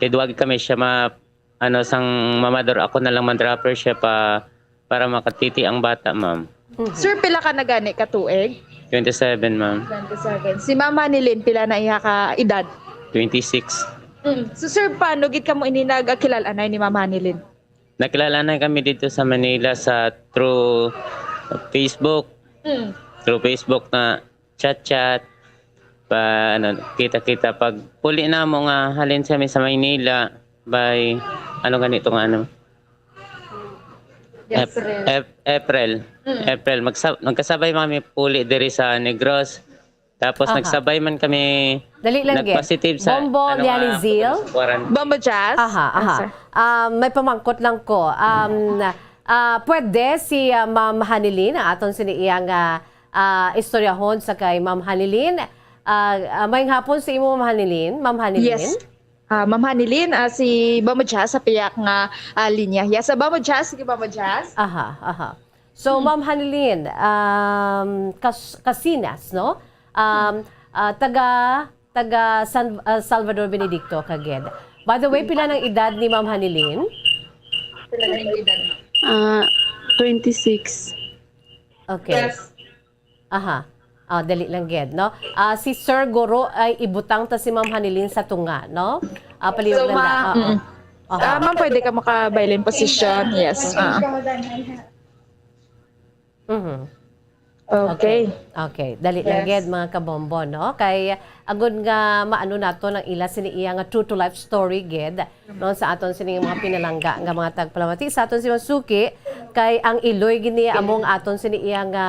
Kay duha gid kami siya ma-, ano, sang mamador, ako na lang man-dropper siya pa, para makatiti ang bata, ma'am. Mhm. Sir, pila ka na gani ka tuig? Twenty-seven, ma'am. Twenty-seven. Si Ma'am Hanilyn, pila na iya ka edad? Twenty-six. Mm. So, sir, paano gid kamo ini nagkilal-anay ni Ma'am Hanilyn? Nakilala na kami dito sa Manila sa through Facebook. Mm. Through Facebook na chat-chat, pa, ano, kita-kita. Pag puli na mo nga halin sa, sa Maynila, by, ano ganito nga, ano? Yes, Ep-, sir. Ep-, April. Mm. April. Magsa-, magkasabay kami puli diri sa Negros. Tapos Aha. nagsabay man kami Dali lang, Ged. nagpositive sa, Bombo, ano, Liani nga, Zil? sa quarantine. Bombo Jazz? Aha, Yes, aha. sir. Um, may pamangkot lang ko. Um, ah, pwede si, ah, Ma'am Hanilyn, ang aton sini iyang, ah, ah, istoryahon sa kay Ma'am Hanilyn. Ah, ah, maayong hapon sa imo, Ma'am Hanilyn. Ma'am Hanilyn? Yes. Ah, Ma'am Hanilyn, ah, si Bombo Jazz sa piyak nga, ah, linya. Yes, ah, Bombo Jazz. Sige, Bombo Jazz. Aha, aha. So, Hmm. Ma'am Hanilyn, um, Cas-, Casinas, no? Um, ah, taga, taga San, ah, Salvador Benedicto, ka gid. By the way, pila nang edad ni Ma'am Hanilyn? Ah, twenty-six. Okay. Yes. Aha. Ah, dali lang gid, no? Ah, si Sir Guro ay ibutang ta si Ma'am Hanilyn sa tunga, no? Ah, palihog So, lang ma-, na. Oo. mm. Aha. Ah, ma'am, pwede ka maka-violin position? Yes. Ah. Mhm. Okay. Okay. Okay. Dali lang Yes. gid, mga kabombo, no? Kay agud nga maano nato ang ila sini iya nga true to life story gid, no? Sa aton sini nga mga pinalangga nga mga tagpalamati. Sa aton si Ma'am Suki, kay ang iloy gini among aton sini iya nga,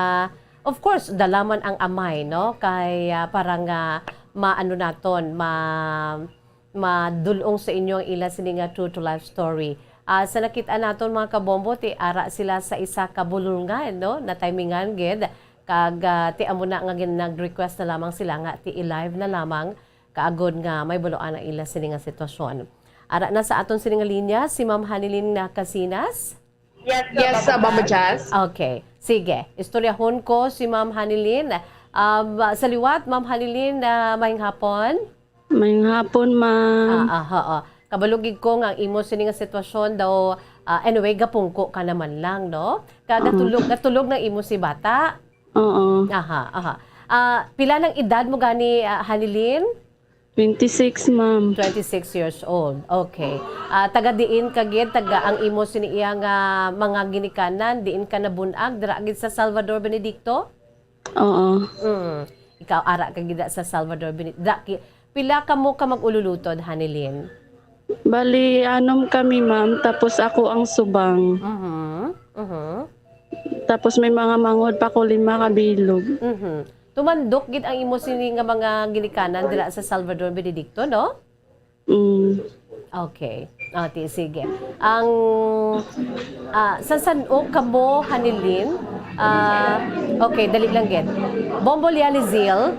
of course, dalaman ang amay, no? Kay, ah, para nga maano naton, ma-, madulong sa inyo ang ila sini nga true to life story. Ah, sa nakit-an naton, mga kabombo, ti ara sila sa isa ka bulungan, no? Natimingan gid. Kag, ah, ti amo na nga gin-, nag-request na lamang sila nga ti i-live na lamang kaagod nga mahibaluan ang ila sini nga sitwasyon. Ara na sa aton sini nga linya si Ma'am Hanilyn Casinas. Yes, Yes, sa Mama Jazz. Okay. Sige. Istoryahon ko si Ma'am Hanilyn. Um, sa liwat, Ma'am Hanilyn, ah, maayong hapon. Maayong hapon, ma'am. Ah, ah, oo. Kabalo gid ko nga ang imo sini nga sitwasyon daw, ah, anyway, gapungko ka naman lang, no? Ka-, Oo. gatulog, gatulog na imo si bata? Oo. Aha, aha. Ah, pila nang edad mo gani, ah, Hanilyn? Twenty-six, ma'am. Twenty-six years old. Okay. Ah, taga diin ka gid? Taga ang imo sini iya nga mga ginikanan, diin ka nabun-ag? Dira gid sa Salvador Benedicto? Oo. Mm. Ikaw, ara ka gid sa Salvador Benedicto. Dira ki-, Pila kamo ka mag-ululutod, Hanilin? Bali, anom kami, ma'am. Tapos ako ang subang. Mhm. Mhm. Tapos may mga manghod pa ko, lima ka bilog. Mhm. Tumandok gid ang imo sini nga mga ginikanan dira sa Salvador Benedicto, no? Mm. Okay. Ati, sige. Ang ah, sa san-o kamo, Hanilin? Ah, okay, dali lang gid. Bombo Lializil,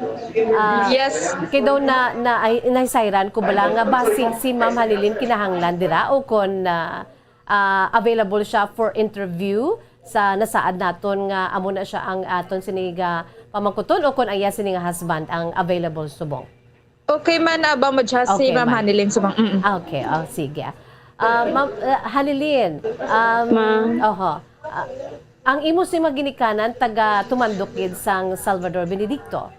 ah, Yes. kay daw na, na ay, nahisayran ko bala nga ba si, si Ma'am Hanilin kinahanglan dira o kon ah, ah, available siya for interview sa nasaad naton nga amo na siya ang aton sini nga pamangkuton o kon ang iya sini nga husband ang available subong. Okay man, uh, Bombo Jazz, si Okay Ma'am man. Hanilin subong. Mm. Ah, okay, oh, sige. Ah, Ma'am ah, Hanilin, um, Ma'am. Oho. Ah, ang imo si maginikanan taga tumandok gid sang Salvador Benedicto.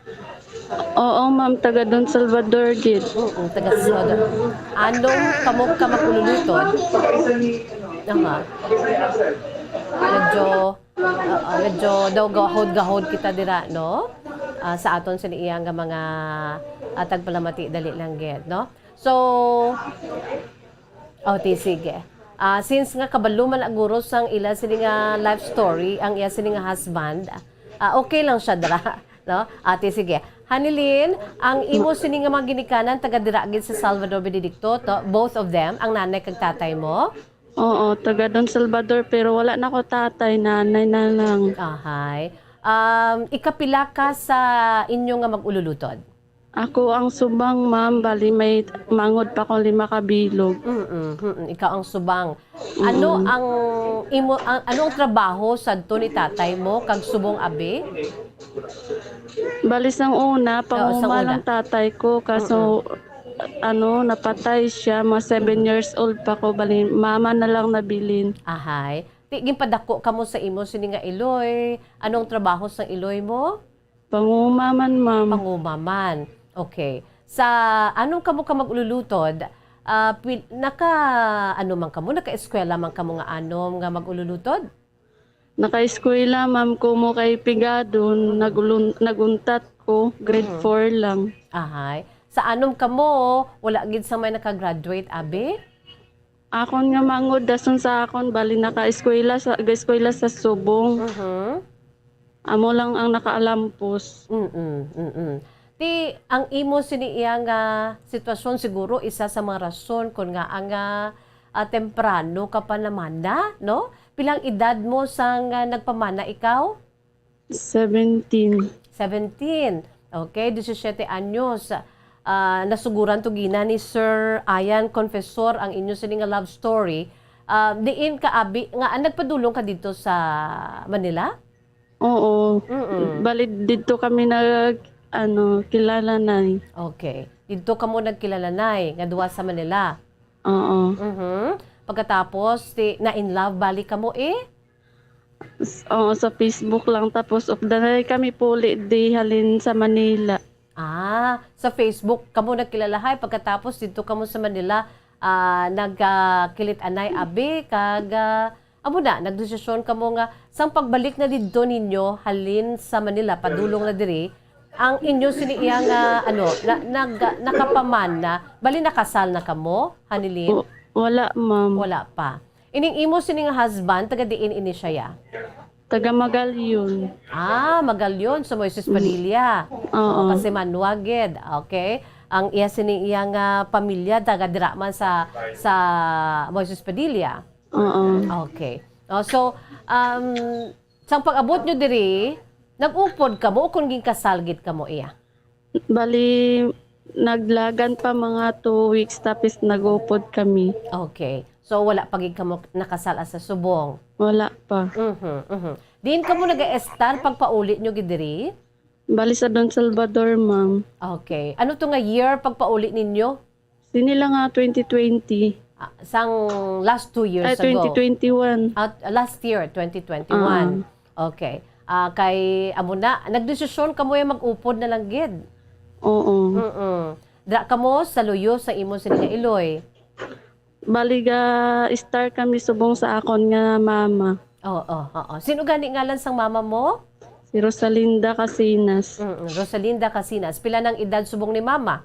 Oo, ma'am. Taga Don Salvador gid. Mm, taga Salvador. Anong kamo ka mag-ululutod? Aha. Medyo, oo, medyo daw gahod-gahod kita dira, no? Ah, sa aton sini iya nga mga ah, tagpalamati, dali lang gid, no? So, oh, ti, sige. Ah, since nga kabalo man aguro sang ila sini nga life story, ang iya sini nga husband, ah, okay lang siya dira, no? Ati, sige. Hanilin, ang imo sini nga mga ginikanan taga dira gid sa Salvador Benedicto, to, both of them, ang nanay kag tatay mo? Oo, taga Don Salvador, pero wala na ko tatay, nanay na lang. Ahay. Um, ikapila ka sa inyo nga mag-ululutod? Ako ang subang, ma'am. Bali, may manghod pa ko, lima ka bilog. Mm-mm, mm-mm. Ikaw ang subang. Ano ang imo ang ano ang trabaho sadto ni tatay mo kag subong abi? Bali, sang una, sang panguma una. lang tatay ko. Kaso, ano, napatay siya. Mga seven years old pa ko. Bali, mama na lang nabilin. Ahay. Ti ginpadako kamo sa imo sini nga iloy. Anong trabaho sang iloy mo? Panguma man, ma'am. Panguma man. Okay. Sa anong kamo ka mag-ululutod? Ah, pil- naka ano man kamo, naka-eskwela man kamo nga anom nga mag-ululutod? Naka-eskwela, ma'am, ko mo kay Pigadon. Nagulun- naguntat ko. Grade four lang. Ahay. Sa anom kamo, wala gid sa may naka-graduate, abi? Akon nga manghod, dason sa akon, bali naka-eskwela sa, eskwela sa Subong. Mhm. Amo lang ang nakaalampos. Mm, mm. Ti ang imo sini iya nga sitwasyon siguro isa sa mga rason kon nga ang ah, ah, temprano ka pa namana, no? Pilang edad mo sang ah, nagpamana ikaw? Seventeen. Seventeen. Okay, disisiete anyos. Ah, nasuguran to gina ni Sir Ian Confessor ang inyo sini nga love story. Ah, diin ka abi nga ah, nagpadulong ka dito sa Manila? Oo. Mm-mm. Bali, dito kami nag, ano, kilala na eh. Okay. Dito kamo nagkilala nay nga duha sa Manila. Oo. Mhm. Pagkatapos ti na in love bali kamo eh? S- Oo, sa Facebook lang. Tapos, updanay kami puli di halin sa Manila. Ah, sa Facebook kamo nagkilalahay, pagkatapos didto kamo sa Manila, ah, nagkilit-anay abi kag ah, amo na, nagdesisyon kamo nga sang pagbalik na didto ninyo halin sa Manila, padulong na diri, ang inyo sini iya nga ano, na, nag, nakapaman na, bali nakasal na kamo, Hanilin? W- wala, ma'am. Wala pa. Ining imo sini nga husband, taga diin ini siya ya? Taga Magalyon. Ah, Magalyon, sa Moises Padilla. Oo. Kasi Manua gid. Okay. Ang iya sini iya nga pamilya taga dira man sa sa Moises Padilla. Oo. Okay. Oh, so um sang pag-abot nyo diri, nag-upod kamo o kung ginkasal gid kamo iya? Bali, naglagan pa mga two weeks tapos nag-upod kami. Okay. So wala pa gid kamo nakasal sa subong. Wala pa. Mhm, mhm. Diin kamo nag-estar pagpauli nyo gid diri? Bali sa Don Salvador, ma'am. Okay. Ano to nga year pagpauli ninyo? Sini lang nga twenty twenty. Ah, sang last two years Ay, ago. twenty twenty-one. Ah, last year, twenty twenty-one. Okay. Ah, kay amo na, nagdesisyon kamo yung mag-upod na lang gid. Oo. Mm-mm. Dra kamo sa luyo sa imo sini nga iloy. Bali ga star kami subong sa akon nga mama. Oo, oo. Sino gani ngalan sang mama mo? Si Rosalinda Casinas. Mm, Rosalinda Casinas. Pila nang edad subong ni mama?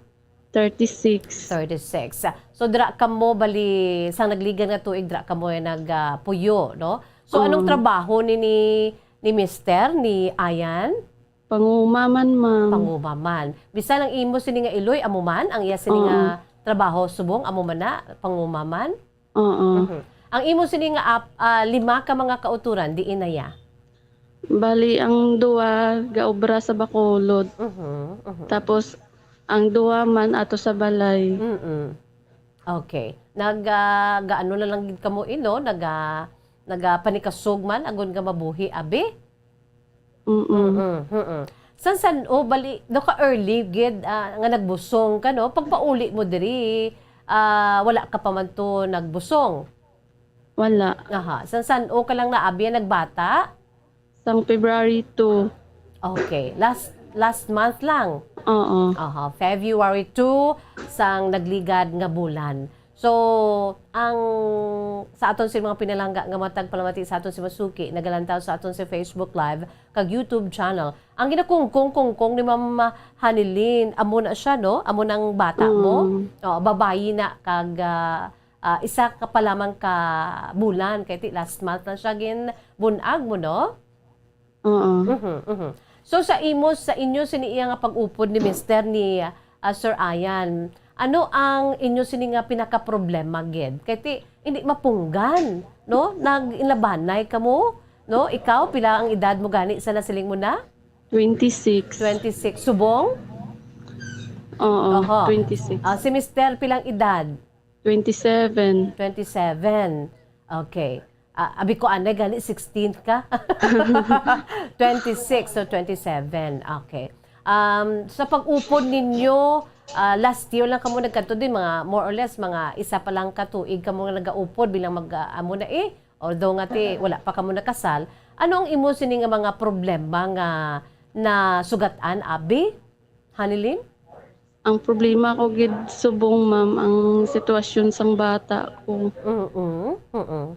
Thirty-six. Thirty-six. Ah, so, dira kamo, bali, sang nagligan nga tuig, dira kamo ay nag, ah, puyo, no? So, anong Oo. trabaho ni, ni, ni mister, ni Ayan? Panguma man, ma'am. Panguma man. Bisan ang imo sini nga iloy, amo man, ang iya sini nga Oo. trabaho subong, amo man na, panguma man? Oo. Mhm. Ang imo sini nga ap-, ah, lima ka mga kauturan, diin na ya? Bali, ang duwa gaobra sa Bacolod. Mhm, mhm. Tapos, ang duwa man ato sa balay. Mm-mm. Okay. Nag, ah, gaano na lang gid kamo ino? Naga, nagapanikasog man, agod nga mabuhi, abi? Mm-mm. Mm-mm, mm-mm. San, san, oh, bali, daw ka early gid, ah, nga nagbusong ka, no? Pagpauli mo diri, ah, wala ka pa man to nagbusong? Wala. Aha. San, san, oh, ka lang na, abi, nagbata? Sang February two. Okay. Last, last month lang? Oo. Aha. February two, sang nagligad nga bulan. So, ang sa aton si mga pinalangga nga matag palamati sa aton si Masuki, nagalantaw sa aton si Facebook Live kag YouTube channel. Ang ginakungkong-kungkong ni Ma'am Hanilin, amo na siya, no? Amo nang bata mo? Mm. Oh, babayi na kag, ah, ah, isa ka pa lamang ka bulan, kay ti last month na siya ginbun-ag mo, no? Oo. Mhm, mhm. So, sa imo, sa inyo, sini iya nga pag-upod ni Mister ni, ah, Sir Ayan, ano ang inyo sini nga pinakaproblema gid? Kay ti, hindi mapunggan, no? Nag-inlabanay kamo, no? Ikaw, pila ang edad mo gani sa nasiling mo na? Twenty-six. Twenty-six. Subong? Oo, Oho. twenty-six. Ah, si Mister, pilang edad? Twenty-seven. Twenty-seven. Okay. Ah, abi ko, anay gani, sixteen ka? Twenty-six, so twenty-seven. Okay. Um, sa pag-upod ninyo, ah, last year lang kamo nagkadto din, mga more or less, mga isa pa lang ka tuig kamo nga nagaupod bilang mag, ah, amo na eh. Although nga ti, wala pa kamo nakasal. Ano ang imo sini nga mga problema nga nasugatan, abi? Hanilin? Ang problema ko gid subong, ma'am, ang sitwasyon sang bata ko. Mm-mm, mm-mm.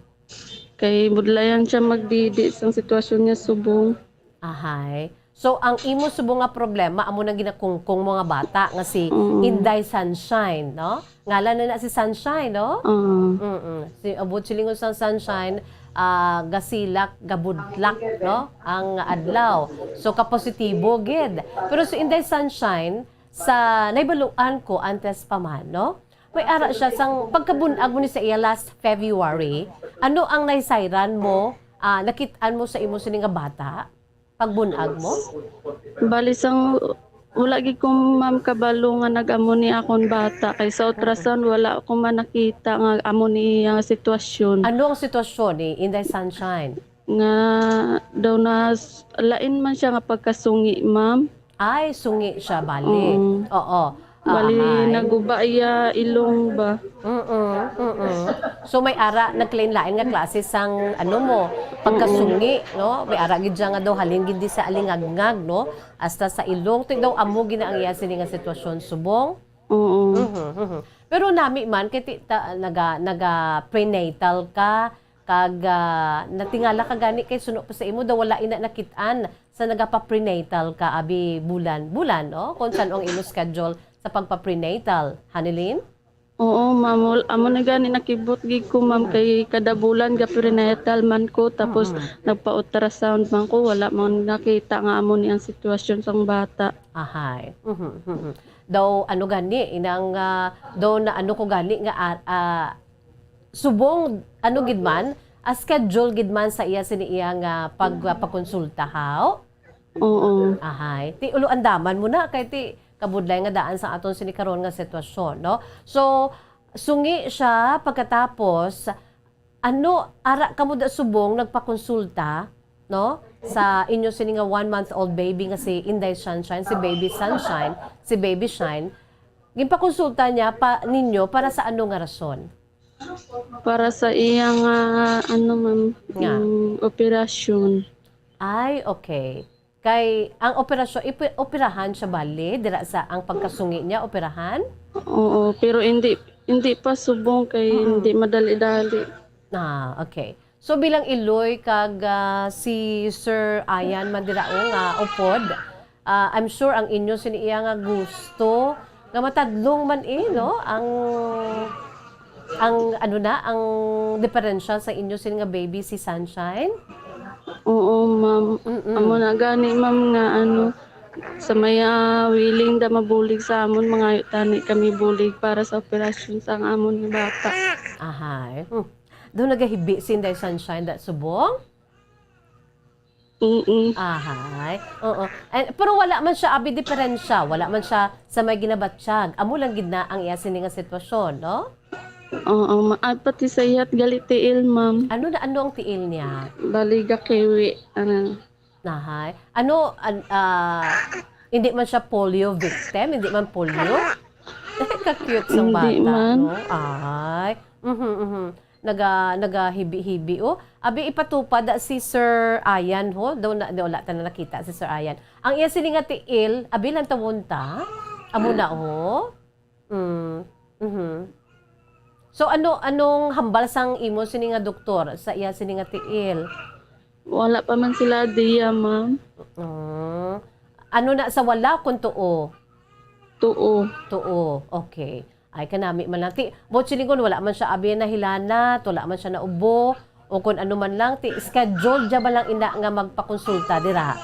Kay budlayan siya magdidi sang sitwasyon niya subong. Ahay. So, ang imo subong nga problema, amo nang ginakungkong mo nga bata nga si Mm. Inday Sunshine, no? Ngalan na na si Sunshine, no? Mm. Mm-mm. Si, abot silingon sang Sunshine, ah, gasilak, gabudlak, no? Ang adlaw. So, kapositibo gid. Pero si Inday Sunshine, sa naibaluan ko antes pa man, no? May ara siya sang pagkabun-ag mo ni sa iya last February. Ano ang naisayran mo, ah, nakit-an mo sa imo sini nga bata? Pagbun-ag mo? Bali sang wala gid ko, ma'am, kabalo nga nag-amo ni akon bata. Kay sa ultrasound, wala ko man nakita nga amo ni iya nga sitwasyon. Ano ang sitwasyon ni Inday Sunshine? Nga daw na s-, lain man siya nga pagkasungi, ma'am. Ay, sungi siya, bali. Oo. Oo. Bali, Ahay. naguba iya ilong ba? Mm-mm, mm-mm. So, may ara, naglain-lain nga klase sang, ano mo, pagkasungi, no? May ara gid siya nga daw halin gid di sa alingagngag, no? Hasta sa ilong. Ti daw amo gid na ang iya sini nga sitwasyon subong. Oo. Mhm, mhm. Pero nami man, kay ti-, ta-, naga, naga prenatal ka, kag, ah, natingala ka gani kay suno pa sa imo daw wala ina nakit-an sa nagapa-prenatal ka abi bulan, bulan, oh, kung san-o ang imo schedule sa pagpa-prenatal, Hanilin? Oo, ma'am. Wal-, amo na gani nakibot gid ko, ma'am, kay kada bulan ga-prenatal man ko, tapos Mm. nagpa-ultrasound man ko, wala man nakita nga amo ni ang sitwasyon sang bata. Ahay. Mhm, mhm. Daw, ano gani, inang, ah, daw na ano ko gani nga, ah, ah, subong, ano gid man, ah, schedule gid man sa iya sini iya nga pag, ah, pagkonsulta, haw? Oo. Ahay. Ti ulo andaman mo na, kay ti kabudlay nga daan sa aton sini karon nga sitwasyon, no? So, sungi siya pagkatapos, ano, ara kamo da subong nagpakonsulta, no? Sa inyo sini nga one-month-old baby nga si Inday Sunshine, si Baby Sunshine, si Baby Shine. Ginpakonsulta niya pa ninyo para sa ano nga rason? Para sa iya nga, ano, ma'am, Nga? mm, operasyon. Ay, okay. Kay ang operasyon, ipi-, operahan siya bali, dira sa ang pagkasungi niya, operahan? Oo, pero hindi, hindi pa subong kay Mm. hindi madali-dali. Ah, okay. So, bilang iloy kag, ah, si Sir Ayan man dira, oh, nga upod, ah, I'm sure ang inyo sini iya nga gusto Nga matadlong man eh, no? Ang, ang ano na, ang diferensya sa inyo sini nga baby si Sunshine? Oo, ma'am. Mm-mm. Amo na gani, ma'am, nga ano, sa may ah, willing da mabulig sa amon, mangayo tani kami bulig para sa operasyon sa amon nga bata. Ahay. Hmm. Doon nagahibi si Inday Sunshine da subong? Mm. Ahay. Oo. Eh, pero wala man siya abi diferensya. Wala man siya sa may ginabatyag. Amo lang gid na ang iya sini nga sitwasyon, no? Oo, ma- at pati sa iyat gali tiil, ma'am. Ano na ano ang tiil niya? Baliga kiwi. Ano? Nahay. Ano, an, ah, hindi man siya polio victim? Hindi man polio? Ka-cute sang bata, Hindi man. No? Ay. Mhm, mhm. Naga, nagahibi-hibi, oh. Abi, ipatupad na si Sir Ayan, ho. Daw na, daw wala ta na nakita si Sir Ayan. Ang iya sini nga tiil, abi lang tawon ta. Amo na, ho. Mm. Mhm. So, ano, anong hambal sang imo sini nga doktor sa iya sini nga tiil? Wala pa man sila diya, ma'am. Mm. Ano na sa wala kung tuo? Tuo. Tuo. Okay. Ay, kanami man lang. Ti, buot silingon, wala man siya abi nahilanat, wala man siya naubo, o kung ano man lang, ti, scheduled dya ba lang ina nga magpakonsulta dira?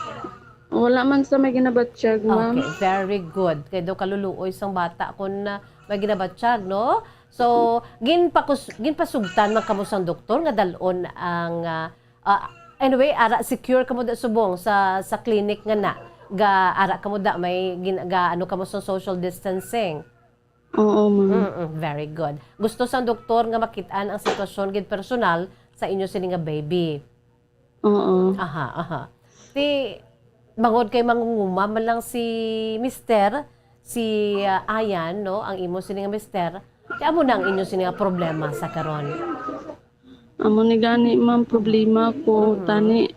Wala man sa may ginabatyag, ma'am. Okay, very good. Kay daw kaluluoy sang bata kung ah, may ginabatyag, no? So, ginpakus ginpasugtan man kamo sang doktor nga dalon ang ah, ah, anyway, ara secure kamo da subong sa sa clinic nga na. Ga ara kamo da may gin, ga ano kamo sa social distancing. Oo, ma'am. Mm, very good. Gusto sang doktor nga makit-an ang sitwasyon gid personal sa inyo sini nga baby. Oo. Aha, aha. Ti, bangod kay mangunguma man lang si Mister, si ah, Ayan, no, ang imo sini nga mister, ti amo na ang inyo sini nga problema sa karon. Amo ni gani, ma'am, problema ko. Tani,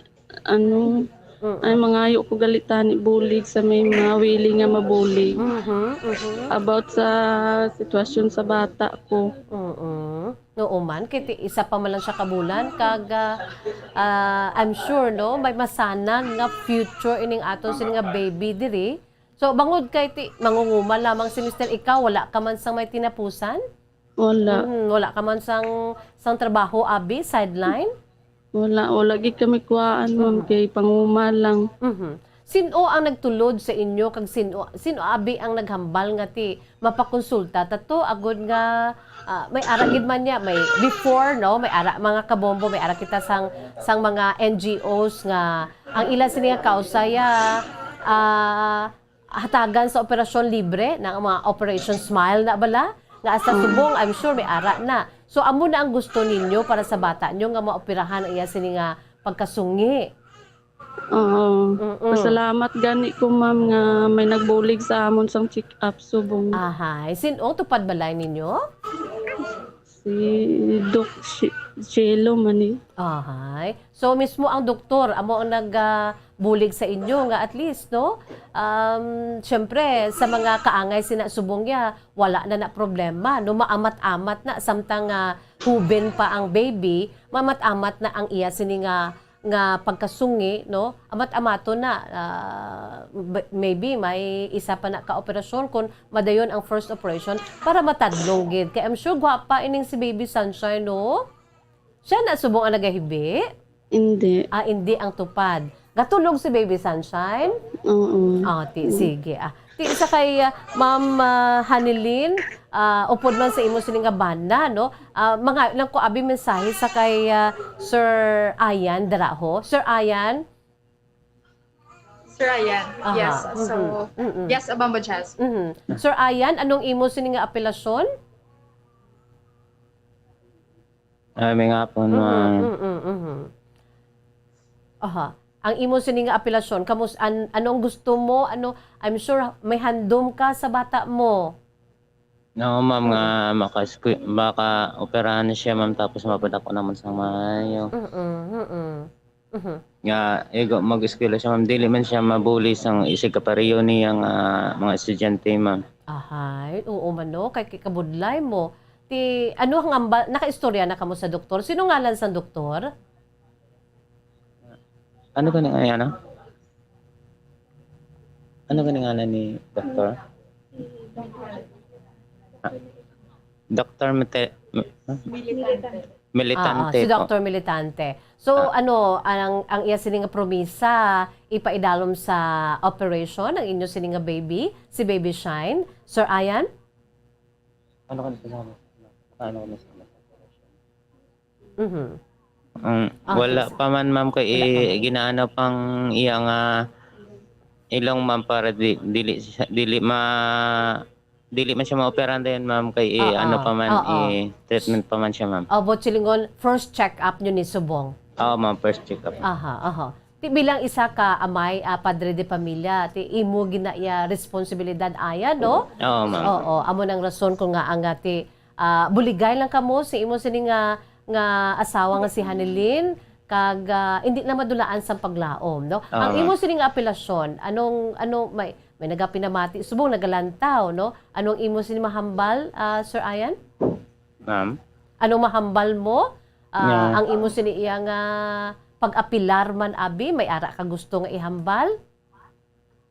ano, ay mangayo ko gali tani bulig sa may mga willing nga mabulig. Mhm, mhm. About sa sitwasyon sa bata ko. Mm. Oo man, kay ti isa pa man lang siya ka bulan, kag ah, ah, I'm sure, no, may masanag nga future ining aton sini nga baby diri. So, bangod kay ti mangunguma lamang si Mister, ikaw, wala ka man sang may tinapusan? Wala. Mhm, wala ka man sang sang trabaho, abi, sideline? Wala, wala gid kami kuhaan, ma'am, kay panguma lang. Mhm. Sin-o ang nagtulod sa inyo kag sin-o, sin-o abi ang naghambal nga ti mapakonsulta ta to agod nga ah, may ara gid man niya, may before, no, may ara mga kabombo, may ara kita sang sang mga N G Os nga ang ila sini nga kausa ya ah, hatagan sa operasyon libre, na ang mga Operation Smile na bala, nga hasta subong, I'm sure may ara na. So amo na ang gusto ninyo para sa bata nyo nga maoperahan ang iya sini nga pagkasungi. Oo. Mm-mm. Pasalamat gani ko, ma'am, nga may nagbulig sa amon sang check-up subong. Ahay, sin-o tupad balay ninyo? Si Doc Shi- Shelo man eh. Ahay. So mismo ang doktor amo ang nagbulig sa inyo nga at least, no? Um, syempre sa mga kaangay sina subong ya, wala na na problema, no? Maamat-amat na samtang nga huben pa ang baby, maamat-amat na ang iya sini nga nga pagkasungi, no? Amat-amaton na, ah, b- maybe may isa pa na ka operasyon kung madayon ang first operation para matadlong gid. Kay I'm sure gwapa ining si Baby Sunshine, no? Siya na subong ang nagahibi? Hindi. Ah, hindi ang tupad. Gatulog si Baby Sunshine? Oo. Ah, ti, sige. Ah, ti sa kay ah, Ma'am ah, Hanilin, ah, upod man sa imo sini nga banda, no? Ah, mga lang ko abi mensahe sa kay ah, Sir Ayan dira ho. Sir Ayan? Sir Ayan. Aha. Yes. So, Mhm. Mhm. yes, Abamba Jazz. Mhm. Sir Ayan, anong imo sini nga apelasyon? Ah, may nga po, ma'am. Mhm, mhm, mhm. Aha. Ang imo sini nga apelasyon, kamus an anong gusto mo? Ano, I'm sure may handom ka sa bata mo. No, ma'am, nga maka-, maka-operahan na siya, ma'am, tapos mapadako naman sa maayo. Mhm, mhm. Mhm. Nga, igo, mag-eskwela siya, ma'am. Dili man siya mabuli sang isig kapareho niya nga mga estudyante, ma'am. Ahay, oo man no, kay kay kabudlay mo. Ti ano ang hambal, nakaistorya na kamo sa doktor? Sino ngalan sang doktor? Ano gani nga ano? Ano gani ngalan ni doktor? Doctor Mete-, Militante. Militante Ah, si po. Doctor Militante. So, Ah. ano, ang, ang iya sini nga promisa, ipaidalom sa operation, ang inyo sini nga baby, si Baby Shine? Sir Ian? Ano ka na sa ano ka na sa Mhm. Um, Ah, wala yes. pa man, ma'am, kay Wala pa i- man. ginaano pang iya nga ilong, ma'am, para di, dili siya- dili ma dili man siya maoperahan dayon, ma'am, kay i- Oo. ano pa man, Oo. i-treatment pa man siya, ma'am. O, buot silingon, first check-up nyo ni subong. Oo, ma'am, first check-up. Aha, aha. Ti bilang isa ka amay, ah, padre de pamilya, ti imo gina iya responsibilidad aya, no? Oo, ma'am. Oo, amo nang rason kung nga ang, ah, ti ah, buligay lang kamo sa imo sini nga nga asawa nga si Hanilin kag ah, hindi na madulaan sang paglaom, no? Ang Ah. Imo sini nga apelasyon, anong ano may may nagapinamati subong nagalantaw, no? Anong imo sini mahambal, ah, Sir Ian? Ma'am. Anong mahambal mo? Ah, Yeah. Ang imo sini iya nga pag-apilar man abi, may ara ka gusto nga ihambal?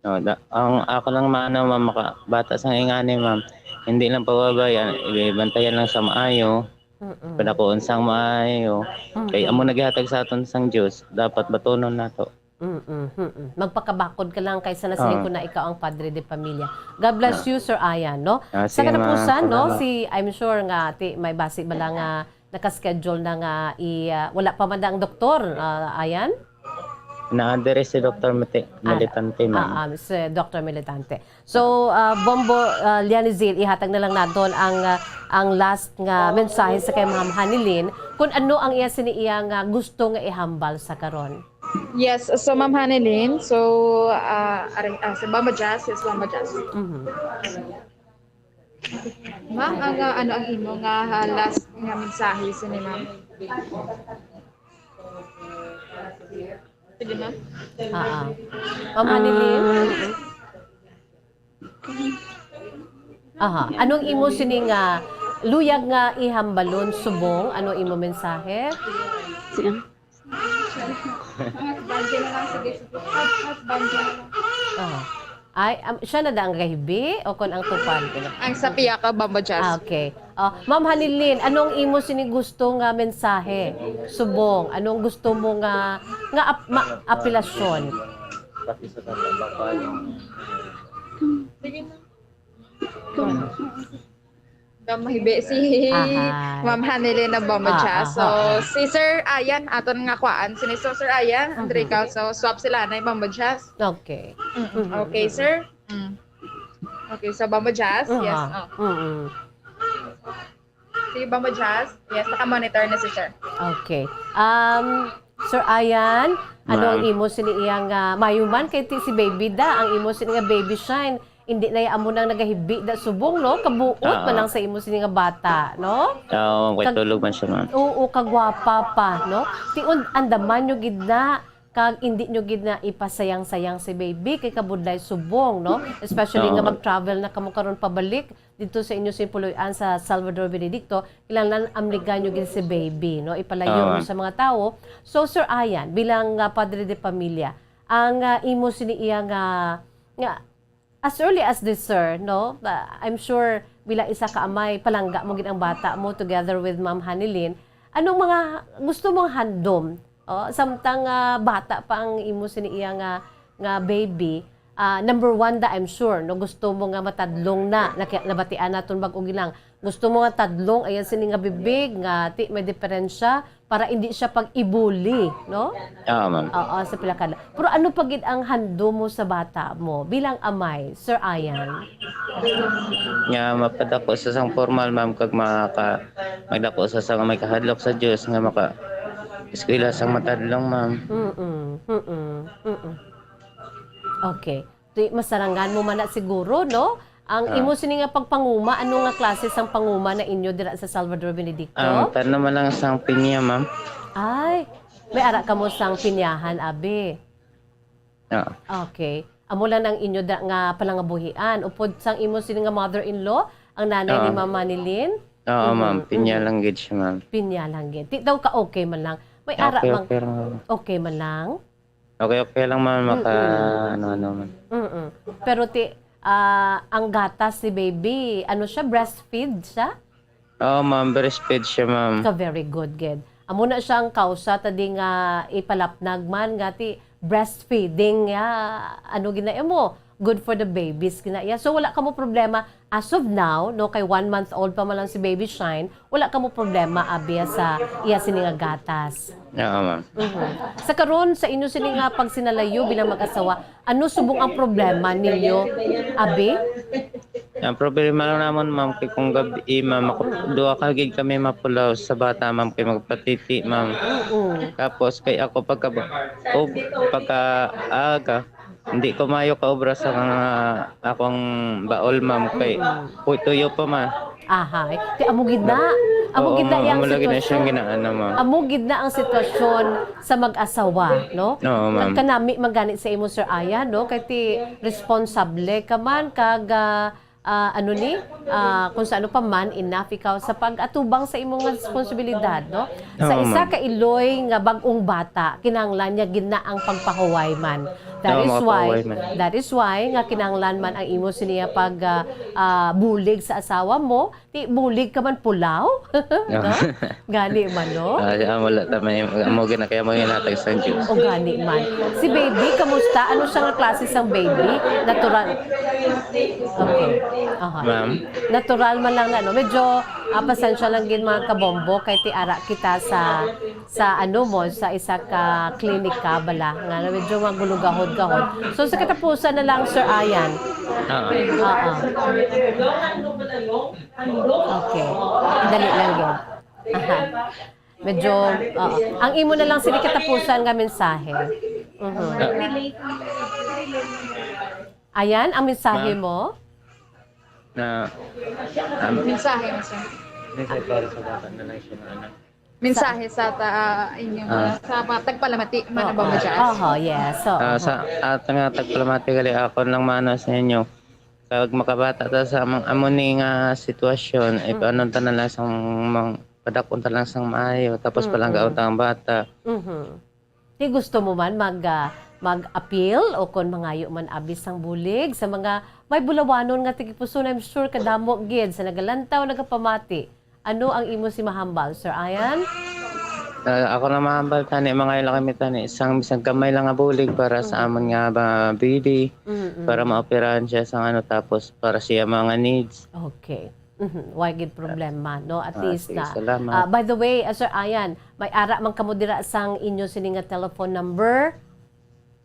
No, da, ang ako lang maano, ma'am, maka, bata sang ingani, ma'am. Hindi lang pababayan, ibantayan lang sa maayo. Mm-mm. Padakuon sang maayo. Kay amo nagihatag sa aton sang Dios, dapat batunon nato. Mm-mm, mm-mm. Magpakabakod ka lang kaysa na siling Ah. ko na ikaw ang padre de pamilya. God bless you, Sir Ian, no? Ah, Sa sige, ma'am. katapusan, no, Salamat. si I'm sure nga ti may basi bala nga naka-schedule na nga i ah, wala pa man ang doktor, ah, Ian? Naa diri si Doctor Mate, Ah, Militante, ma'am. Ah, ah, si Doctor Militante. So, ah, Bombo, ah, Lianizil, ihatag na lang naton ang ah, ang last nga mensahe sa kay Ma'am Hanilin kung ano ang iya sini iya nga gusto nga ihambal sa karon. Yes, so Ma'am Hanilin, so uh, are, uh, si Mama Jazz, yes, Mama Jazz. Mhm. Ma'am, ang uh, ano ang imo nga uh, last nga mensahe sa ni Ma'am? Sige, Ma'am. Ah, ah. Ma'am Hanilin? Aha. Anong imo sini nga luyag nga ihambalon subong? Ano imo mensahe? Siya. Husband na lang, sige, sige. Hus- Husband na lang. Oh. Ay, am- siya na da ang gahibi o kon ang tupad? Ang sa piyaka, Mama Jazz. Ah, okay. Oh, Ma'am Hanilin, anong imo sini gusto nga mensahe? Subong, anong gusto mo nga nga ap- ma- apelasyon? Pati sa tatang babae. Sige na. Daw mahibi si Ahay. Ma'am Hanilin na Mama Ah, Jazz. ah, So, ah, ah. si Sir Ayan, aton nga kuan, si Sir Ayan, Mhm. Andrical. So, swap sila na Mama Jazz. Okay. Mm-mm. Mhm, Okay, mhm. sir? Mm. Okay, so Mama Jazz, yes. Aha. Oh. Mm-mm. Si Mama Jazz, yes, naka-monitor na si sir. Okay. Um, Sir Ayan, ano ang Ma'am. imo sini iya nga mayuman kay ti si baby da, ang imo sini nga baby shine. Hindi na ya amo nang nagahibi da subong, no? Kabuot Ah. man lang sa imo sini nga bata, no? Oo, kay Kag- tulog man siya, ma'am. Oo, kagwapa pa, no? Ti un andaman nyo gid na kag hindi nyo gid na ipasayang-sayang si baby kay kabudlay subong, no? Especially nga Oo. mag-travel na kamo karon pabalik dito sa inyo simpuloy-an sa Salvador Benedicto, kinahanglan amligan nyo gid si baby, no? Ipalayo Oo. nyo sa mga tawo. So, Sir Ayan, bilang nga padre de pamilya, ang ah, imo sini iya nga nga as early as this, sir, no? Ba- I'm sure bilang isa ka amay, palangga mo gid ang bata mo together with Ma'am Hanilin. Anong mga gusto mong handom? Oh, samtang ah, bata pa ang imo sini iya nga nga baby, ah, number one da, I'm sure, no, gusto mo nga matadlong na, naki- nabatian naton bag-o ginang. Gusto mo nga tadlong, ayan sini nga bibig, nga ti may diferensya para hindi siya pag-ibuli, no? Oo, ma'am. Oo, sa pila ka. Pero ano pa gid ang handom mo sa bata mo bilang amay, Sir Ayan? Nga mapadako sa sang formal, ma'am, kag maka magdako sa sang may kahadlok sa Dios nga maka eskwela sang matadlong, ma'am. Mm-mm. Mm-mm. Mm-mm. Okay. Ti masarangan mo man na siguro, no? Ang Ah. imo sini nga pagpanguma, ano nga klase sang panguma na inyo dira sa Salvador Benedicto? Ang tanom man lang sang pinya, ma'am. Ay, may ara kamo sang pinyahan, abi. Ah. Okay. Amo lang ang inyo da, nga palangabuhian. Upod sang imo sini nga mother-in-law, ang nanay ni Ah. Ma'am Manilyn? Oo, Mhm, ma'am. Pinya mhm. lang gid siya, ma'am. Pinya lang gid. Ti daw ka okay man lang. May ara Okay, mang okay lang, ma'am. Okay man lang. Okay, okay lang, ma'am. Maka, Mm-mm. ano, ano, ma'am. Mm-mm. Pero ti Ah, ang gatas ni baby, ano siya, breastfeed siya? Oo, ma'am, breastfeed siya, ma'am. Ka very good, gid. Amo na siya ang kausa ta di nga ipalapnag man nga ti breastfeeding nga, ano gina mo, good for the babies gina iya. So, wala kamo problema as of now, no, kay one month old pa man lang si Baby Shine, wala kamo problema, abi, sa iya sini nga gatas. Oo, ma'am. Mhm. Sa karon, sa inyo sini nga pagsinalayo bilang mag-asawa, ano subong ang problema ninyo, abi? Ang problema lang namon, ma'am, kay kung gabi, ma'am, ako, duha ka gid kami mapulaw sa bata, ma'am, kay magpatiti, ma'am. Mm. Tapos kay ako pagka, o, pagka aga, hindi ko maayo kaobra sa mga akong baol, ma'am, kay Mm. puy tuyo pa, ma'am. Ahay. Ti amo gid na. Amo Oo, gid na ma'am, yang amo lagi na siyang sitwasyon. Ginaano, ma'am. Amo gid na ang sitwasyon sa mag-asawa, no? Oo, ma'am. Kanami man gani sa imo, Sir Ayan, no? Kay ti responsable ka man kag, ah, ah, ano ni, ah, kung sa ano pa man, enough ikaw sa pag-atubang sa imong responsibilidad, no? Sa Oo, isa ma'am. Ka iloy nga bag-ong bata, kinahanglan niya gid na ang pagpahuway man. That Oo, is why, makapahuway man. That is why nga kinahanglan man ang imo siniya pag, ah, ah, bulig sa asawa mo, ti bulig ka man pulaw, no? Oo. Gani man, no? Ah, siya, wala ta may, amo gina-, kaya mo ginatag sa Diyos. O gani man. Si baby, kamusta? Ano siya nga klase sang baby? Natural. Okay. Aha. Ma'am? Natural man lang na, no? Medyo, ah, pasensya lang gid, mga kabombo, kay ti ara kita sa, sa ano mo, sa isa ka klinika bala, nga medyo magulugahod-gahod. So, sa katapusan na lang, Sir Ayan. Oo. Oo. Okay. Dali lang gid. Aha. Medyo, oo. Ang imo na lang sini katapusan nga mensahe. Mhm. Ayan, ang mensahe Ma'am? Mo? Na, um, Mensahe mo, sir. Mensahe para sa bata na lang siya na anak. Mensahe sa ta-, inyo, Ah. Sa mga tagpalamati, man Ah, ba, ah. Majas? Oho, yes. So, Ah, oho. Sa ato nga tagpalamati gali, ako lang mano sa inyo. Kag makabata ta sa among, amo ni nga sitwasyon, Mm. ipanon ta na lang sa mang-, padakon ta lang sang maayo, tapos Mm-mm. palanggaon ta ang bata. Mhm. Ti gusto mo man mag, ah, mag-appeal o kon mangayo man abi sang bulig sa mga may bulawanon nga tagipusoon, I'm sure kadamo gid sa nagalantaw, nagapamati. Ano ang imo sini mahambal, Sir Ayan? Ah, ako na mahambal tani, mangayo lang kami tani, isang bisan gamay lang nga bulig para sa Mm. amon nga ba, baby, Mm-mm. para maoperahan siya sa ano, tapos para siya mga needs. Okay. Mhm. Wa gid problema, no? At Ah, least sige, na. Salamat. Ah, by the way, ah, Sir Ayan, may ara man kamo dira sang inyo sini nga telephone number?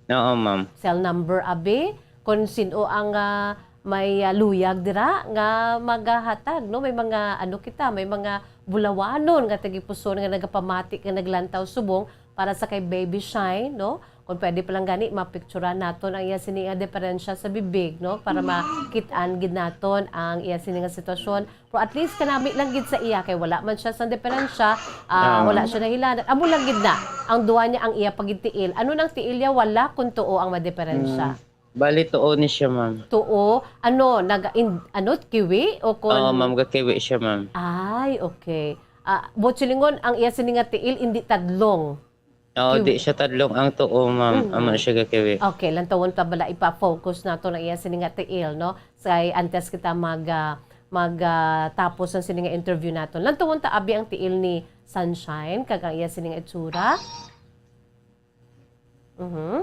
Oo, ma'am. Cell number, abi? Kung sino ang, ah, may, ah, luyag dira nga magahatag, no? May mga, ano kita, may mga bulawanon nga tagipuson nga nagapamati, nga naglantaw subong para sa kay Baby Shine, no? Kung pwede pa lang gani, mapicturan naton ang iya sini nga diferensya sa bibig, no? Para makit-an gid naton ang iya sini nga sitwasyon. Pero at least kanami lang gid sa iya, kay wala man siya sang diferensya, ah, Ah, wala ma'am. Siya nahilanat. Amo lang gid na, ang duwa niya ang iya pagitiil. Ano nang tiil niya? Wala kung tuo ang madiferensya. Mm. Bali, tuo ni siya, ma'am. Tuo? Ano, nag-, in-, ano, kiwi? O kon Oo, ma'am, gakiwi siya, ma'am. Ay, okay. Ah, buot silingon, ang iya sini nga tiil, indi tadlong. Oo, kiwi. Di siya tadlong ang tuo, ma'am. Mm. Amo siya gakiwi. Okay, lantawon ta bala, ipa-focus nato ang iya sini nga tiil, no? Kay antes kita mag, ah, mag, ah, tapos ang sini nga interview nato. Lantawon ta abi ang tiil ni Sunshine, kag ang iya sini nga itsura. Mhm.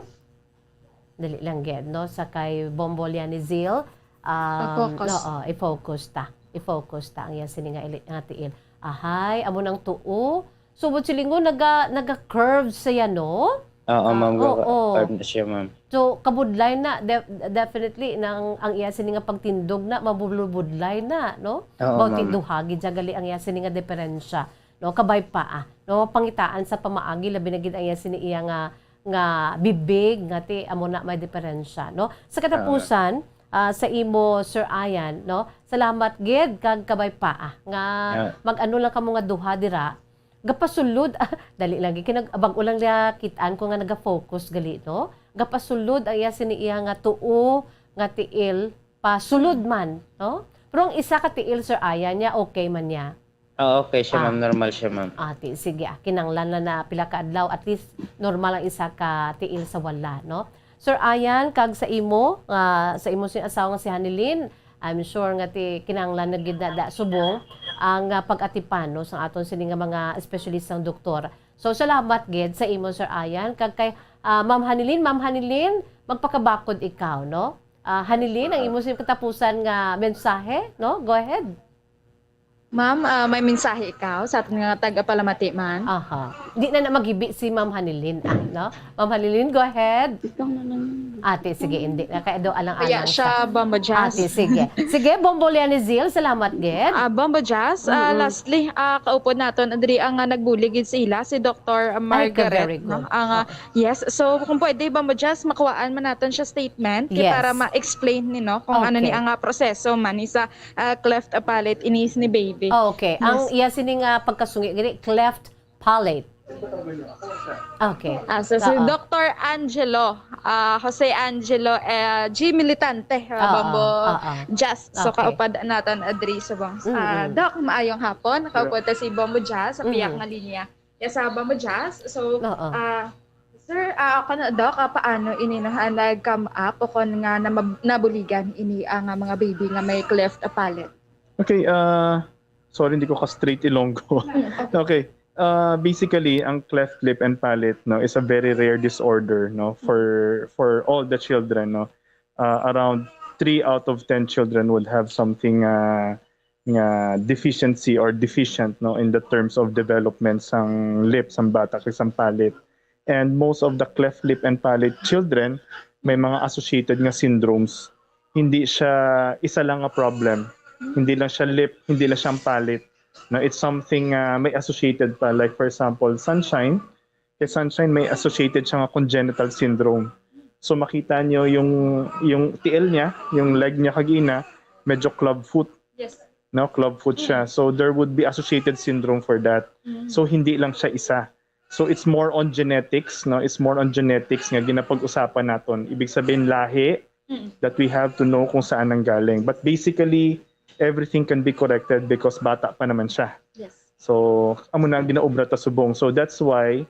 Dali lang gid, no? Sa kay Bombo Lianizil, um, Pa-focus. Oo, i-focus ta. I-focus ta ang iya sini nga ili-, nga tiil. Ahay, amo nang tuo. So, buot silingon, naga-, naga-curve siya, no? Oo, Ah, ma'am, oo. Curve na siya, ma'am. So, kabudlay na, de-, definitely, nang, ang iya sini nga pagtindog na, mabulubudlay na, no? Oo, ma'am. Baw ti duha gid siya gali ang iya sini nga diferensya, no? Kabay pa, ah, no? Pangitaan sa pamaagi, labi na gid ang iya sini iya nga, nga bibig, nga ti, amo na may diferensya, no? Sa katapusan, ah, sa imo, Sir Ayan, no? Salamat gid kag kabay pa, ah, nga Ah. mag-ano lang kamo nga duha dira, gapasulod, ah, dali lang, kinag-, bag-o lang niya kit-an ko nga naga-focus gali, no? Gapasulod ang iya sini iya nga tuo nga tiil, pasulod man, no? Pero ang isa ka tiil, Sir Ayan, niya, okay man niya. Ah, okay siya, Ah. ma'am. Normal siya, ma'am. Ah, ti-, sige, ah, kinanglan na na pila ka adlaw, at least normal ang isa ka tiil sa wala, no? Sir Ayan, kag sa imo, nga sa imo sing asawa nga si Hanilin, I'm sure nga ti kinahanglan na gid na da subong ang, ah, pag-atipano sang aton sini nga mga espesyalistang doktor. So, salamat gid sa imo, Sir Ayan, kag kay, ah, Ma'am Hanilin. Ma'am Hanilin, magpakabakod ikaw, no? Ah, Hanilin, ang imo sing katapusan nga mensahe, no? Go ahead. Ma'am, ah, may mensahe ikaw sa aton nga tagapalamati man? Aha. Di na na maghibi si Ma'am Hanilin, ah, no? Ma'am Hanilin, go ahead. Ikaw na lang. Ate, sige, hindi na. Kaya daw alang-alang Kaya siya, sa Bombo Jazz. Ate, sige. Sige, Bombo Lianizil, salamat gid. Ah, Bombo Jazz, ah, Mm-mm. lastly, ah, kaupod naton, diri ang, ah, nagbulig gid sa ila, si Doktor Ay, ka Margaret, very no? good. Ang, ah, Oo. Yes, so kung pwede, Bombo Jazz, makuhaan man naton siya statement, kay Yes. para ma-explain ni, no, kung ano ni Okay. ang, ah, proseso man ni sa, ah, cleft palate inis ni baby. Okay. Ang Yes. iya sini nga pagkasungi gani, cleft palate. Okay. Ah, so si Oo. Doktor Angelo, ah, Jose Angelo, eh, G Militante, ah, Oo, Bombo oo. Jazz. So, Okay. kaupod naton, ah, diri sa Bong-, ah, Mm-mm. Doc, maayong hapon. Nakaupod ta si Bombo Jazz sa pihak Mm-hmm. nga linya. Yes, ah, Bombo Jazz. So, Oo. ah, sir, ah, ako na, Doc, ah, paano ini na nag-come up o kon nga namab-, nabuligan ini ang, ah, mga baby nga may cleft palate? Okay, ah, sorry, hindi ko ka-straight Ilonggo. Mm, okay. Okay. Ah, basically, ang cleft lip and palate, no, is a very rare disorder, no, for, for all the children, no. Ah, around three out of ten children would have something, ah, nga deficiency or deficient, no, in the terms of development sang lip, sang bata, kag sang palate. And most of the cleft lip and palate children, may mga associated nga syndromes. Hindi siya isa lang nga problem. Hindi lang siya lip, hindi lang siya palate. No, it's something, ah, may associated pa. Like, for example, Sunshine. Kay Sunshine, may associated siya nga congenital syndrome. So, makita nyo yung, yung tiil niya, yung leg niya kagina, medyo club foot. Yes. No, club foot siya. Mm. So, there would be associated syndrome for that. Mm. So, hindi lang siya isa. So, it's more on genetics, no? It's more on genetics nga ginapag-usapan naton. Ibig sabihin, lahi Mm. that we have to know kung saan nanggaling. But basically, everything can be corrected because bata pa naman siya. Yes. So, amo na ang ginaobra ta subong. So, that's why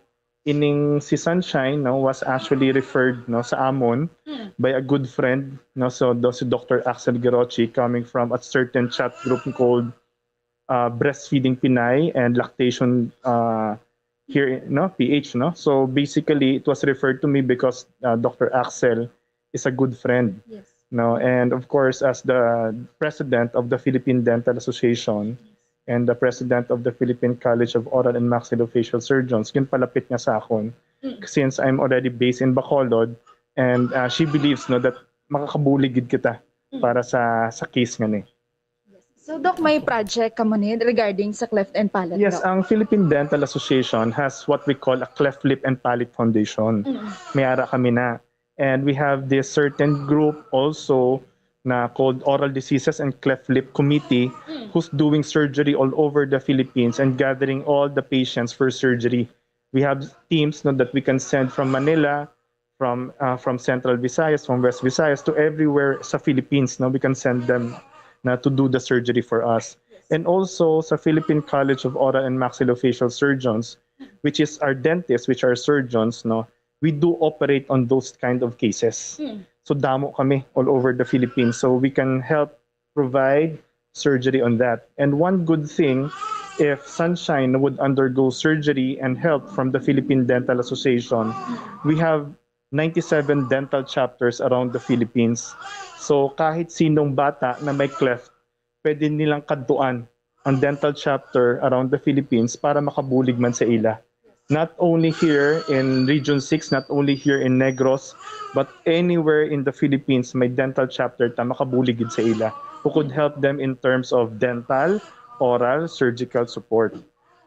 ining si Sunshine, no, was actually referred, no, sa amon Mm. by a good friend, no, so do, si Doctor Axel Girochi, coming from a certain chat group called, uh, Breastfeeding Pinay and Lactation, uh, here, no, P H, no. So basically, it was referred to me because, uh, Doctor Axel is a good friend, Yes. no, and of course, as the president of the Philippine Dental Association, Yes. and the president of the Philippine College of Oral and Maxillofacial Surgeons, ginpalapit niya sa akon, Mm. since I'm already based in Bacolod, and, uh, she believes, no, that makakabulig gid kita Mm. para sa, sa case nga ni. Yes. So, Doc, may project kamo ni regarding sa cleft and palate, Yes, Doc? Ang Philippine Dental Association has what we call a Cleft Lip and Palate Foundation. Mm. May ara kami na. And we have this certain group also na called Oral Diseases and Cleft Lip Committee, Mm. who's doing surgery all over the Philippines and gathering all the patients for surgery. We have teams, no, that we can send from Manila, from, uh, from Central Visayas, from West Visayas, to everywhere sa Philippines, no, we can send them na to do the surgery for us. Yes. And also sa Philippine College of Oral and Maxillofacial Surgeons, which is our dentists, which are surgeons, no, we do operate on those kind of cases. Hmm. So, damo kami all over the Philippines. So, we can help provide surgery on that. And one good thing, if Sunshine would undergo surgery and help from the Philippine Dental Association, we have ninety-seven dental chapters around the Philippines. So, kahit sinong bata na may cleft, pwede nilang kadtuan ang dental chapter around the Philippines para makabulig man sa ila. Not only here in Region six, not only here in Negros, but anywhere in the Philippines, may dental chapter ta makabulig gid sa ila, who could help them in terms of dental, oral, surgical support.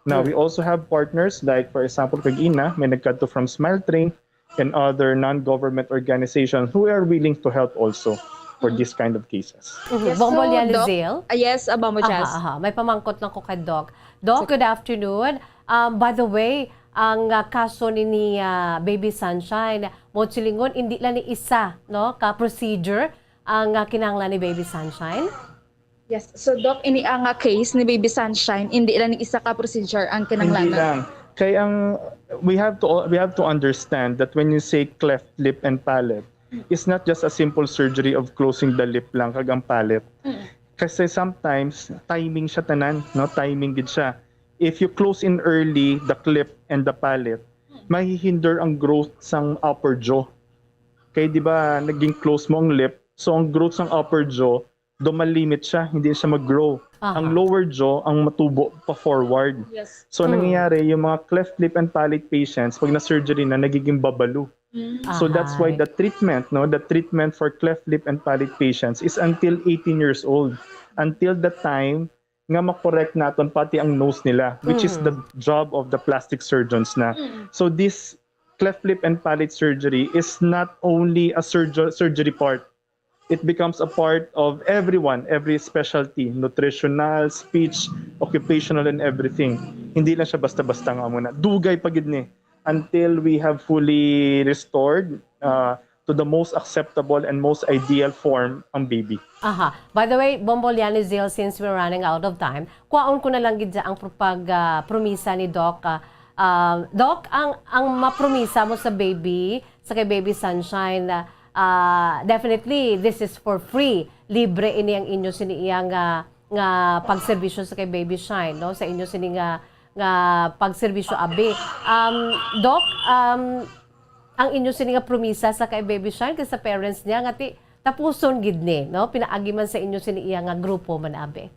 Now, we also have partners like, for example, kagina, may nagkadto from Smile Train, and other non-government organizations who are willing to help also for Mm. this kind of cases. Mhm. Yes, Bombo so, Lian Doc, Lizelle? Ah, yes, ah, Bombo Aha, Jazz. aha. May pamangkot lang ko kay Doc. Doc, Sige. good afternoon. Um, by the way, ang, ah, kaso ni, ni, ah, Baby Sunshine, mo silingon, hindi lang ni isa, no, ka procedure ang, ah, kinahanglan ni Baby Sunshine? Yes. So, Doc, ini ang, ah, case ni Baby Sunshine, hindi lang ni isa ka procedure ang kinahanglanan. Hindi lang. Kay ang, we have to, we have to understand that when you say cleft lip and palate, is not just a simple surgery of closing the lip lang kag ang palate. Mm. Kasi sometimes, timing siya tanan, no? Timing gid siya. If you close in early the cleft and the palate, mahihinder ang growth sang upper jaw. Kay di ba, naging close mo ang lip, so ang growth sang upper jaw, do malimit siya, hindi siya mag-grow. Aha. Ang lower jaw ang matubo pa forward. Yes. So, Mm. nangyayari, yung mga cleft lip and palate patients, pag na-surgery na, nagiging babalu. Mm. So, that's why Ahay. the treatment, no, the treatment for cleft lip and palate patients is until eighteen years old. Until the time nga ma-correct naton pati ang nose nila, which is Mm. the job of the plastic surgeons na. Mm. So, this cleft lip and palate surgery is not only a surger-, surgery part, it becomes a part of everyone, every specialty, nutritional, speech, occupational, and everything. Hindi lang siya basta-basta nga muna. Dugay pa gid ni until we have fully restored uh, to the most acceptable and most ideal form ang baby. Aha. By the way, Bombo Lianizil, since we're running out of time, kuhaon ko na lang gid ang pro-, pag, ah, promisa ni Doc. Ah, ah, Doc, ang, ang mapromisa mo sa baby, sa kay Baby Sunshine, ah, ah, definitely, this is for free. Libre ini ang inyo sini iya nga, nga pagserbisyo sa kay Baby Shine, no? Sa inyo sini nga, nga pagserbisyo, abi. Um, Doc, um, ang inyo sini nga promisa sa kay Baby Shine kag sa parents niya nga ti tapuson gid ni, no? Pinaagi man sa inyo sini iya nga grupo man, abi.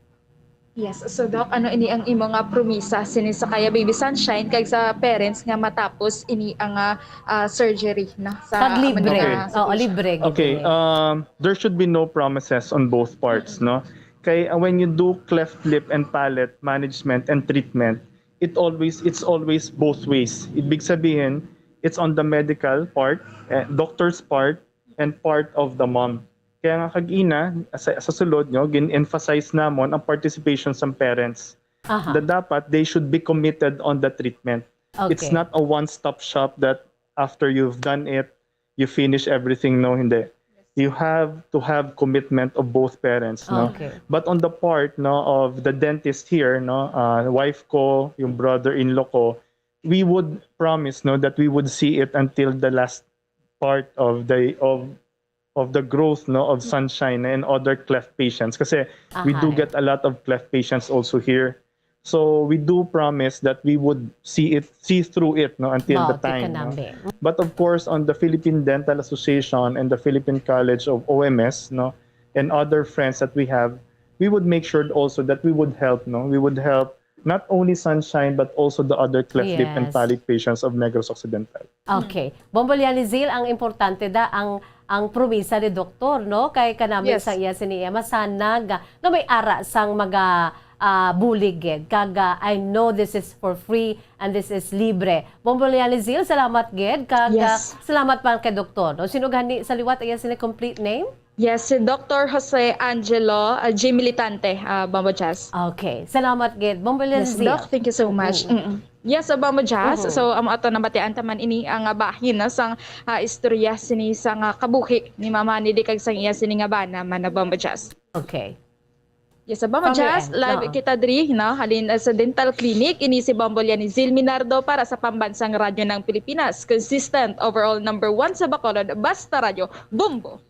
Yes. So, Doc, ano ini ang imo nga promisa sini sa kaya Baby Sunshine kag sa parents nga matapos ini ang, ah, ah, surgery, no? Sa Kag amo libre. nga Oo, situation. libre gid Okay, ni. um, there should be no promises on both parts, Mm-mm. no? Kay, uh, when you do cleft lip and palate management and treatment, it always, it's always both ways. Ibig sabihin, it's on the medical part, eh, doctor's part, and part of the mom. Kaya nga kag-ina, sa, sa sulod, no, gin-emphasize namon ang participation sa parents. Aha. Na dapat they should be committed on the treatment. It's Okay. not a one-stop shop that after you've done it, you finish everything. No, hindi. You have to have commitment of both parents, no? Okay. But on the part, no, of the dentist here, no, uh, wife ko, yung brother-in-law ko, we would promise, no, that we would see it until the last part of the, of, of the growth, no, of Sunshine and other cleft patients. Kasi we do Aha. get a lot of cleft patients also here. So we do promise that we would see it, see through it, no, until the Mao, ti time, no? kanami. But of course, on the Philippine Dental Association and the Philippine College of O M S, no, and other friends that we have, we would make sure also that we would help, no? We would help not only Sunshine, but also the other cleft lip and Yes. palate patients of Negros Occidental. Okay. Bombo Lianizil, ang importante da, ang, ang promisa ni doktor, no? Kay kanami Yes. sa iya sini iya masanag nga may ara sang maga, ah, bulig gid. Kag, ah, I know this is for free and this is libre. Bombo Lianizil, salamat gid. Kag, ah, Yes. salamat pa kay doktor, no? Sino gani sa liwat iya sini complete name? Yes, si Doctor Jose Angelo, ah, G Militante, ah, Bombo Jazz. Okay. Salamat gid. Bombo Yes, Lianizil. Doc, thank you so much. Mm. Mm-mm. Yes, so Bombo Jazz. Mm-hmm. So, amo ato nabatian ta man ini ang, ah, bahin, no, sang, ah, istorya sini sang, ah, kabuhi ni Mama Nidi kag sang iya sini nga bana man na Bombo Jazz. Okay. Yes, so Bombo From your Jazz, end, live oo. kita diri, no? Halin, ah, sa dental clinic, ini si Bombo Lianizil Minardo para sa Pambansang Radyo ng Pilipinas. Consistent, overall number one sa Bacolod, Basta Radyo, Bombo.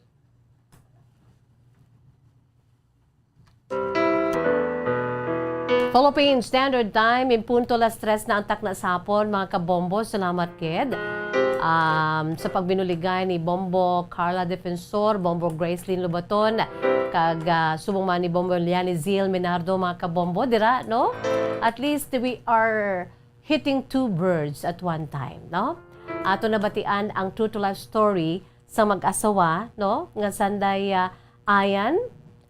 Philippine Standard Time, in punto las tres na ang takna sa hapon, mga kabombo. Salamat gid, um, sa pagbinuligay ni Bombo Carla Defensor, Bombo Gracelyn Lobaton, kag, ah, subong man ni Bombo Lianizil Minardo, mga kabombo, dira, no? At least we are hitting two birds at one time, no? Ato nabatian ang true to life story sa mag-asawa, no? Nga sanday, ah, Ayan,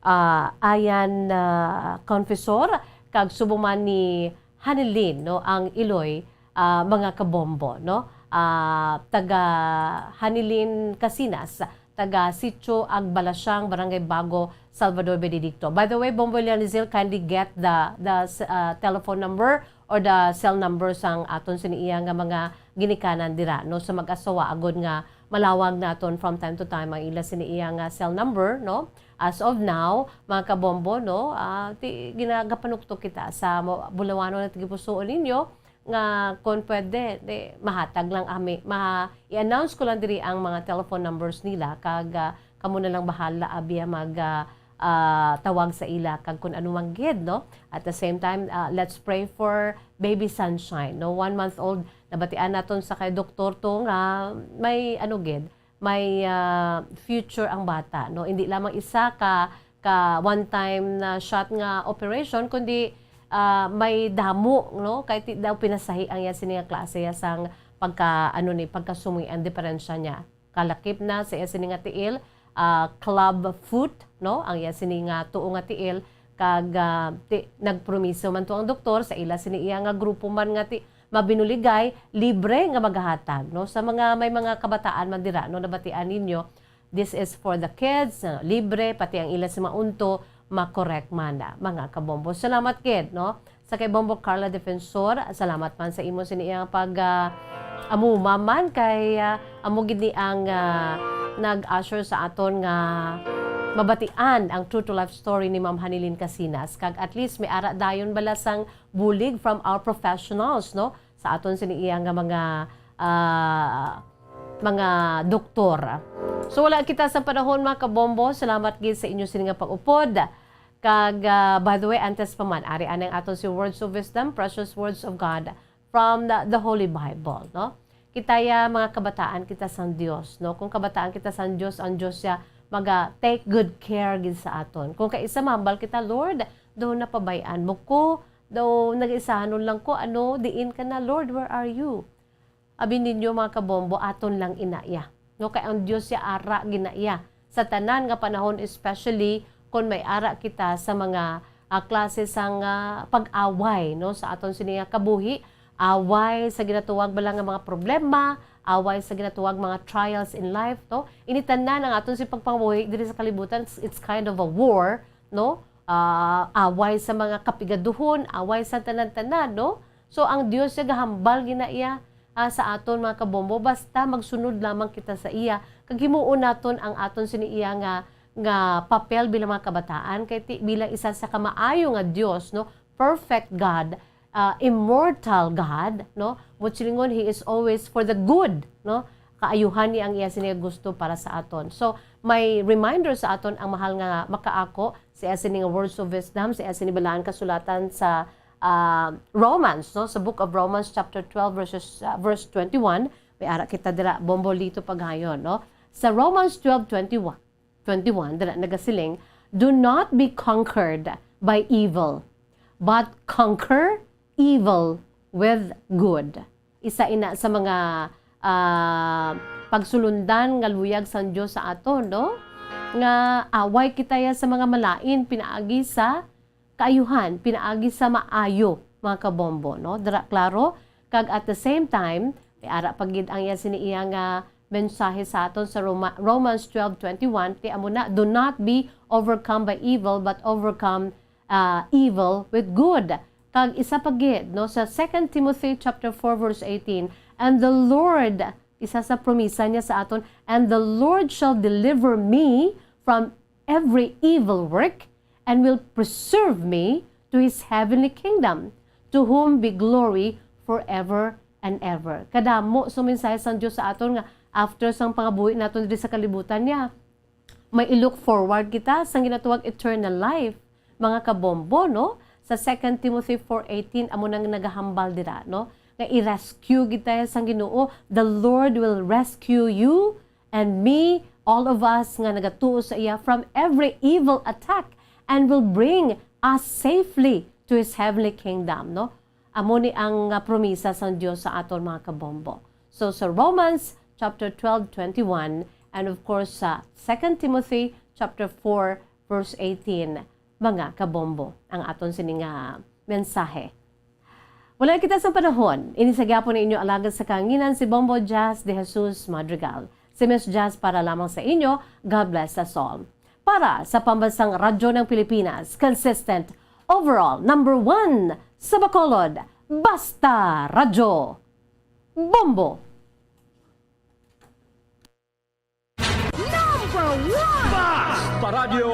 ah, Ayan, ah, Confessor, kag subong man ni Hanilin, no? Ang Iloy, ah, mga kabombo, no? Ah, taga Hanilin, Casinas, taga Sitio Agbalasiang, Barangay Bago, Salvador Benedicto. By the way, Bombo Lianizil, kindly get the, the, uh, telephone number or the cell number sang aton sini iya nga mga ginikanan dira, no, sa mag-asawa, agod nga malawag naton from time to time ang ila sini iya nga cell number, no. As of now, mga kabombo, no, ah, ti-, ginagapanuktok kita sa mo-, bulawanon at gipusuon ninyo nga kung pwede, di, mahatag lang ami, ma-, i-announce ko lang diri ang mga telephone numbers nila, kag, ah, kamo na lang bahala, abi, mag, ah, ah, tawag sa ila, kag kung ano man gid, no? At the same time, ah, let's pray for baby Sunshine, no? One month old, nabatian naton sa kay doktor to nga may, ano gid, may, ah, future ang bata, no? Hindi lamang isa ka, ka one time na shot nga operation, kundi, ah, may damo, no? Kay ti daw pinasahi ang iya sini nga klase, iya sang pagka, ano ni, pagkasumoy ang diferensya niya. Kalakip na sa iya sini nga tiil, ah, club foot, no? Ang iya sini nga tuo nga tiil, kag, ah, ti-, nagpromiso man to ang doktor sa ila sini iya nga grupo man nga ti-, mabinuligay, libre nga magahatag, no? Sa mga, may mga kabataan man dira, no, nabatian ninyo, this is for the kids, no? Libre, pati ang ila sa maunto, makorek man na, mga kabombo. Salamat gid, no? Sa kay Bombo Carla Defensor, salamat man sa imo sini iyang pag, ah, amuma man kay, ah, amo gid ni ang, ah, nag-usher sa aton nga mabatian ang true to life story ni Ma'am Hanilin Casinas. Kag at least may ara dayon bala sang bulig from our professionals, no? Sa aton sini iya nga mga, ah, mga doktor. So, wala kita sa panahon, mga kabombo. Salamat gid sa inyo sini nga pag-upod. Kag, ah, by the way, antes pa man, ari anang aton si Words of Wisdom, Precious Words of God from the, the Holy Bible, no? Kita ya, mga kabataan kita sang Dios, no? Kung kabataan kita sang Dios, ang Dios ya maga take good care gid sa aton. Kung kaisa mahambal kita, "Lord, daw napabay-an mo ko, daw nag-isahanon lang ko, ano, diin ka na, Lord, where are you?" Abi ninyo, mga kabombo, aton lang ina ya. No, kay ang Dios ya ara gina iya sa tanan nga panahon, especially kon may ara kita sa mga, ah, klase sang, ah, pag-away, no, sa aton sini nga kabuhi, away sa ginatuwag bala nga mga problema, away sa ginatuwag mga trials in life, no? Ini tanan ang aton si pagpangabuhi diri sa kalibutan, it's, it's kind of a war, no? Ah, away sa mga kapigaduhon, away sa tanan-tanan, no? So, ang Dios ya gahambal gina iya, ah, sa aton, mga kabombo, basta magsunod lamang kita sa iya, kag himuon naton ang aton sini iya nga, nga papel bilang mga kabataan, kay ti-, bilang isa sa kamaayo nga Dios, no? Perfect God, ah, immortal God, no? Mo silingon, He is always for the good, no? Kaayuhan ni ang iya sini nga gusto para sa aton. So, may reminder sa aton ang mahal nga makaako sa iya sini nga words of wisdom, sa iya sini balaan kasulatan sa, ah, Romans, no? Sa book of Romans chapter twelve verses, ah, verse twenty-one, may ara kita dira, bombo lito paghayon, no? Sa Romans twelve twenty-one, twenty-one, dira nagasiling, "Do not be conquered by evil, but conquer evil with good." Isa ina sa mga, ah, pagsulundan nga luyag sang Dios sa aton, no? Nga away kita ya sa mga malain pinaagi sa kaayuhan, pinaagi sa maayo, mga kabombo, no? Dira klaro, kag at the same time, may ara pa gid ang iya sini iya nga mensahe sa aton sa Roma-, Romans twelve twenty-one, ti amo na, "Do not be overcome by evil, but overcome, ah, evil with good." Kag isa pa gid, no, sa Second Timothy chapter four verse eighteen, "And the Lord," isa sa promisa niya sa aton, "And the Lord shall deliver me from every evil work, and will preserve me to his heavenly kingdom, to whom be glory forever and ever." Kadamo sa mensahe sang Dios sa aton nga after sang pangabuhi naton diri sa kalibutan niya, may i-look forward kita sang ginatawag eternal life, mga kabombo, no? Sa Second Timothy four eighteen, amo nang nagahambal dira, no? Nga i-rescue kita sang Ginoo. "The Lord will rescue you and me, all of us nga nagatuo sa iya, from every evil attack, and will bring us safely to his heavenly kingdom," no? Amo ni ang, ah, promisa sang Dios sa aton, mga kabombo. So, sa Romans chapter twelve twenty-one, and of course, sa Second Timothy chapter four verse eighteen, mga kabombo, ang aton sini nga mensahe. Wala kita sa panahon. Ini sa gyapon ang inyo alagad sa kahanginan, si Bombo Jazz de Jesus Madrigal. Si Miss Jazz para lamang sa inyo. God bless us all. Para sa Pambansang Radyo ng Pilipinas, consistent, overall, number one sa Bacolod, Basta Radyo. Bombo! Number one! Basta Radyo!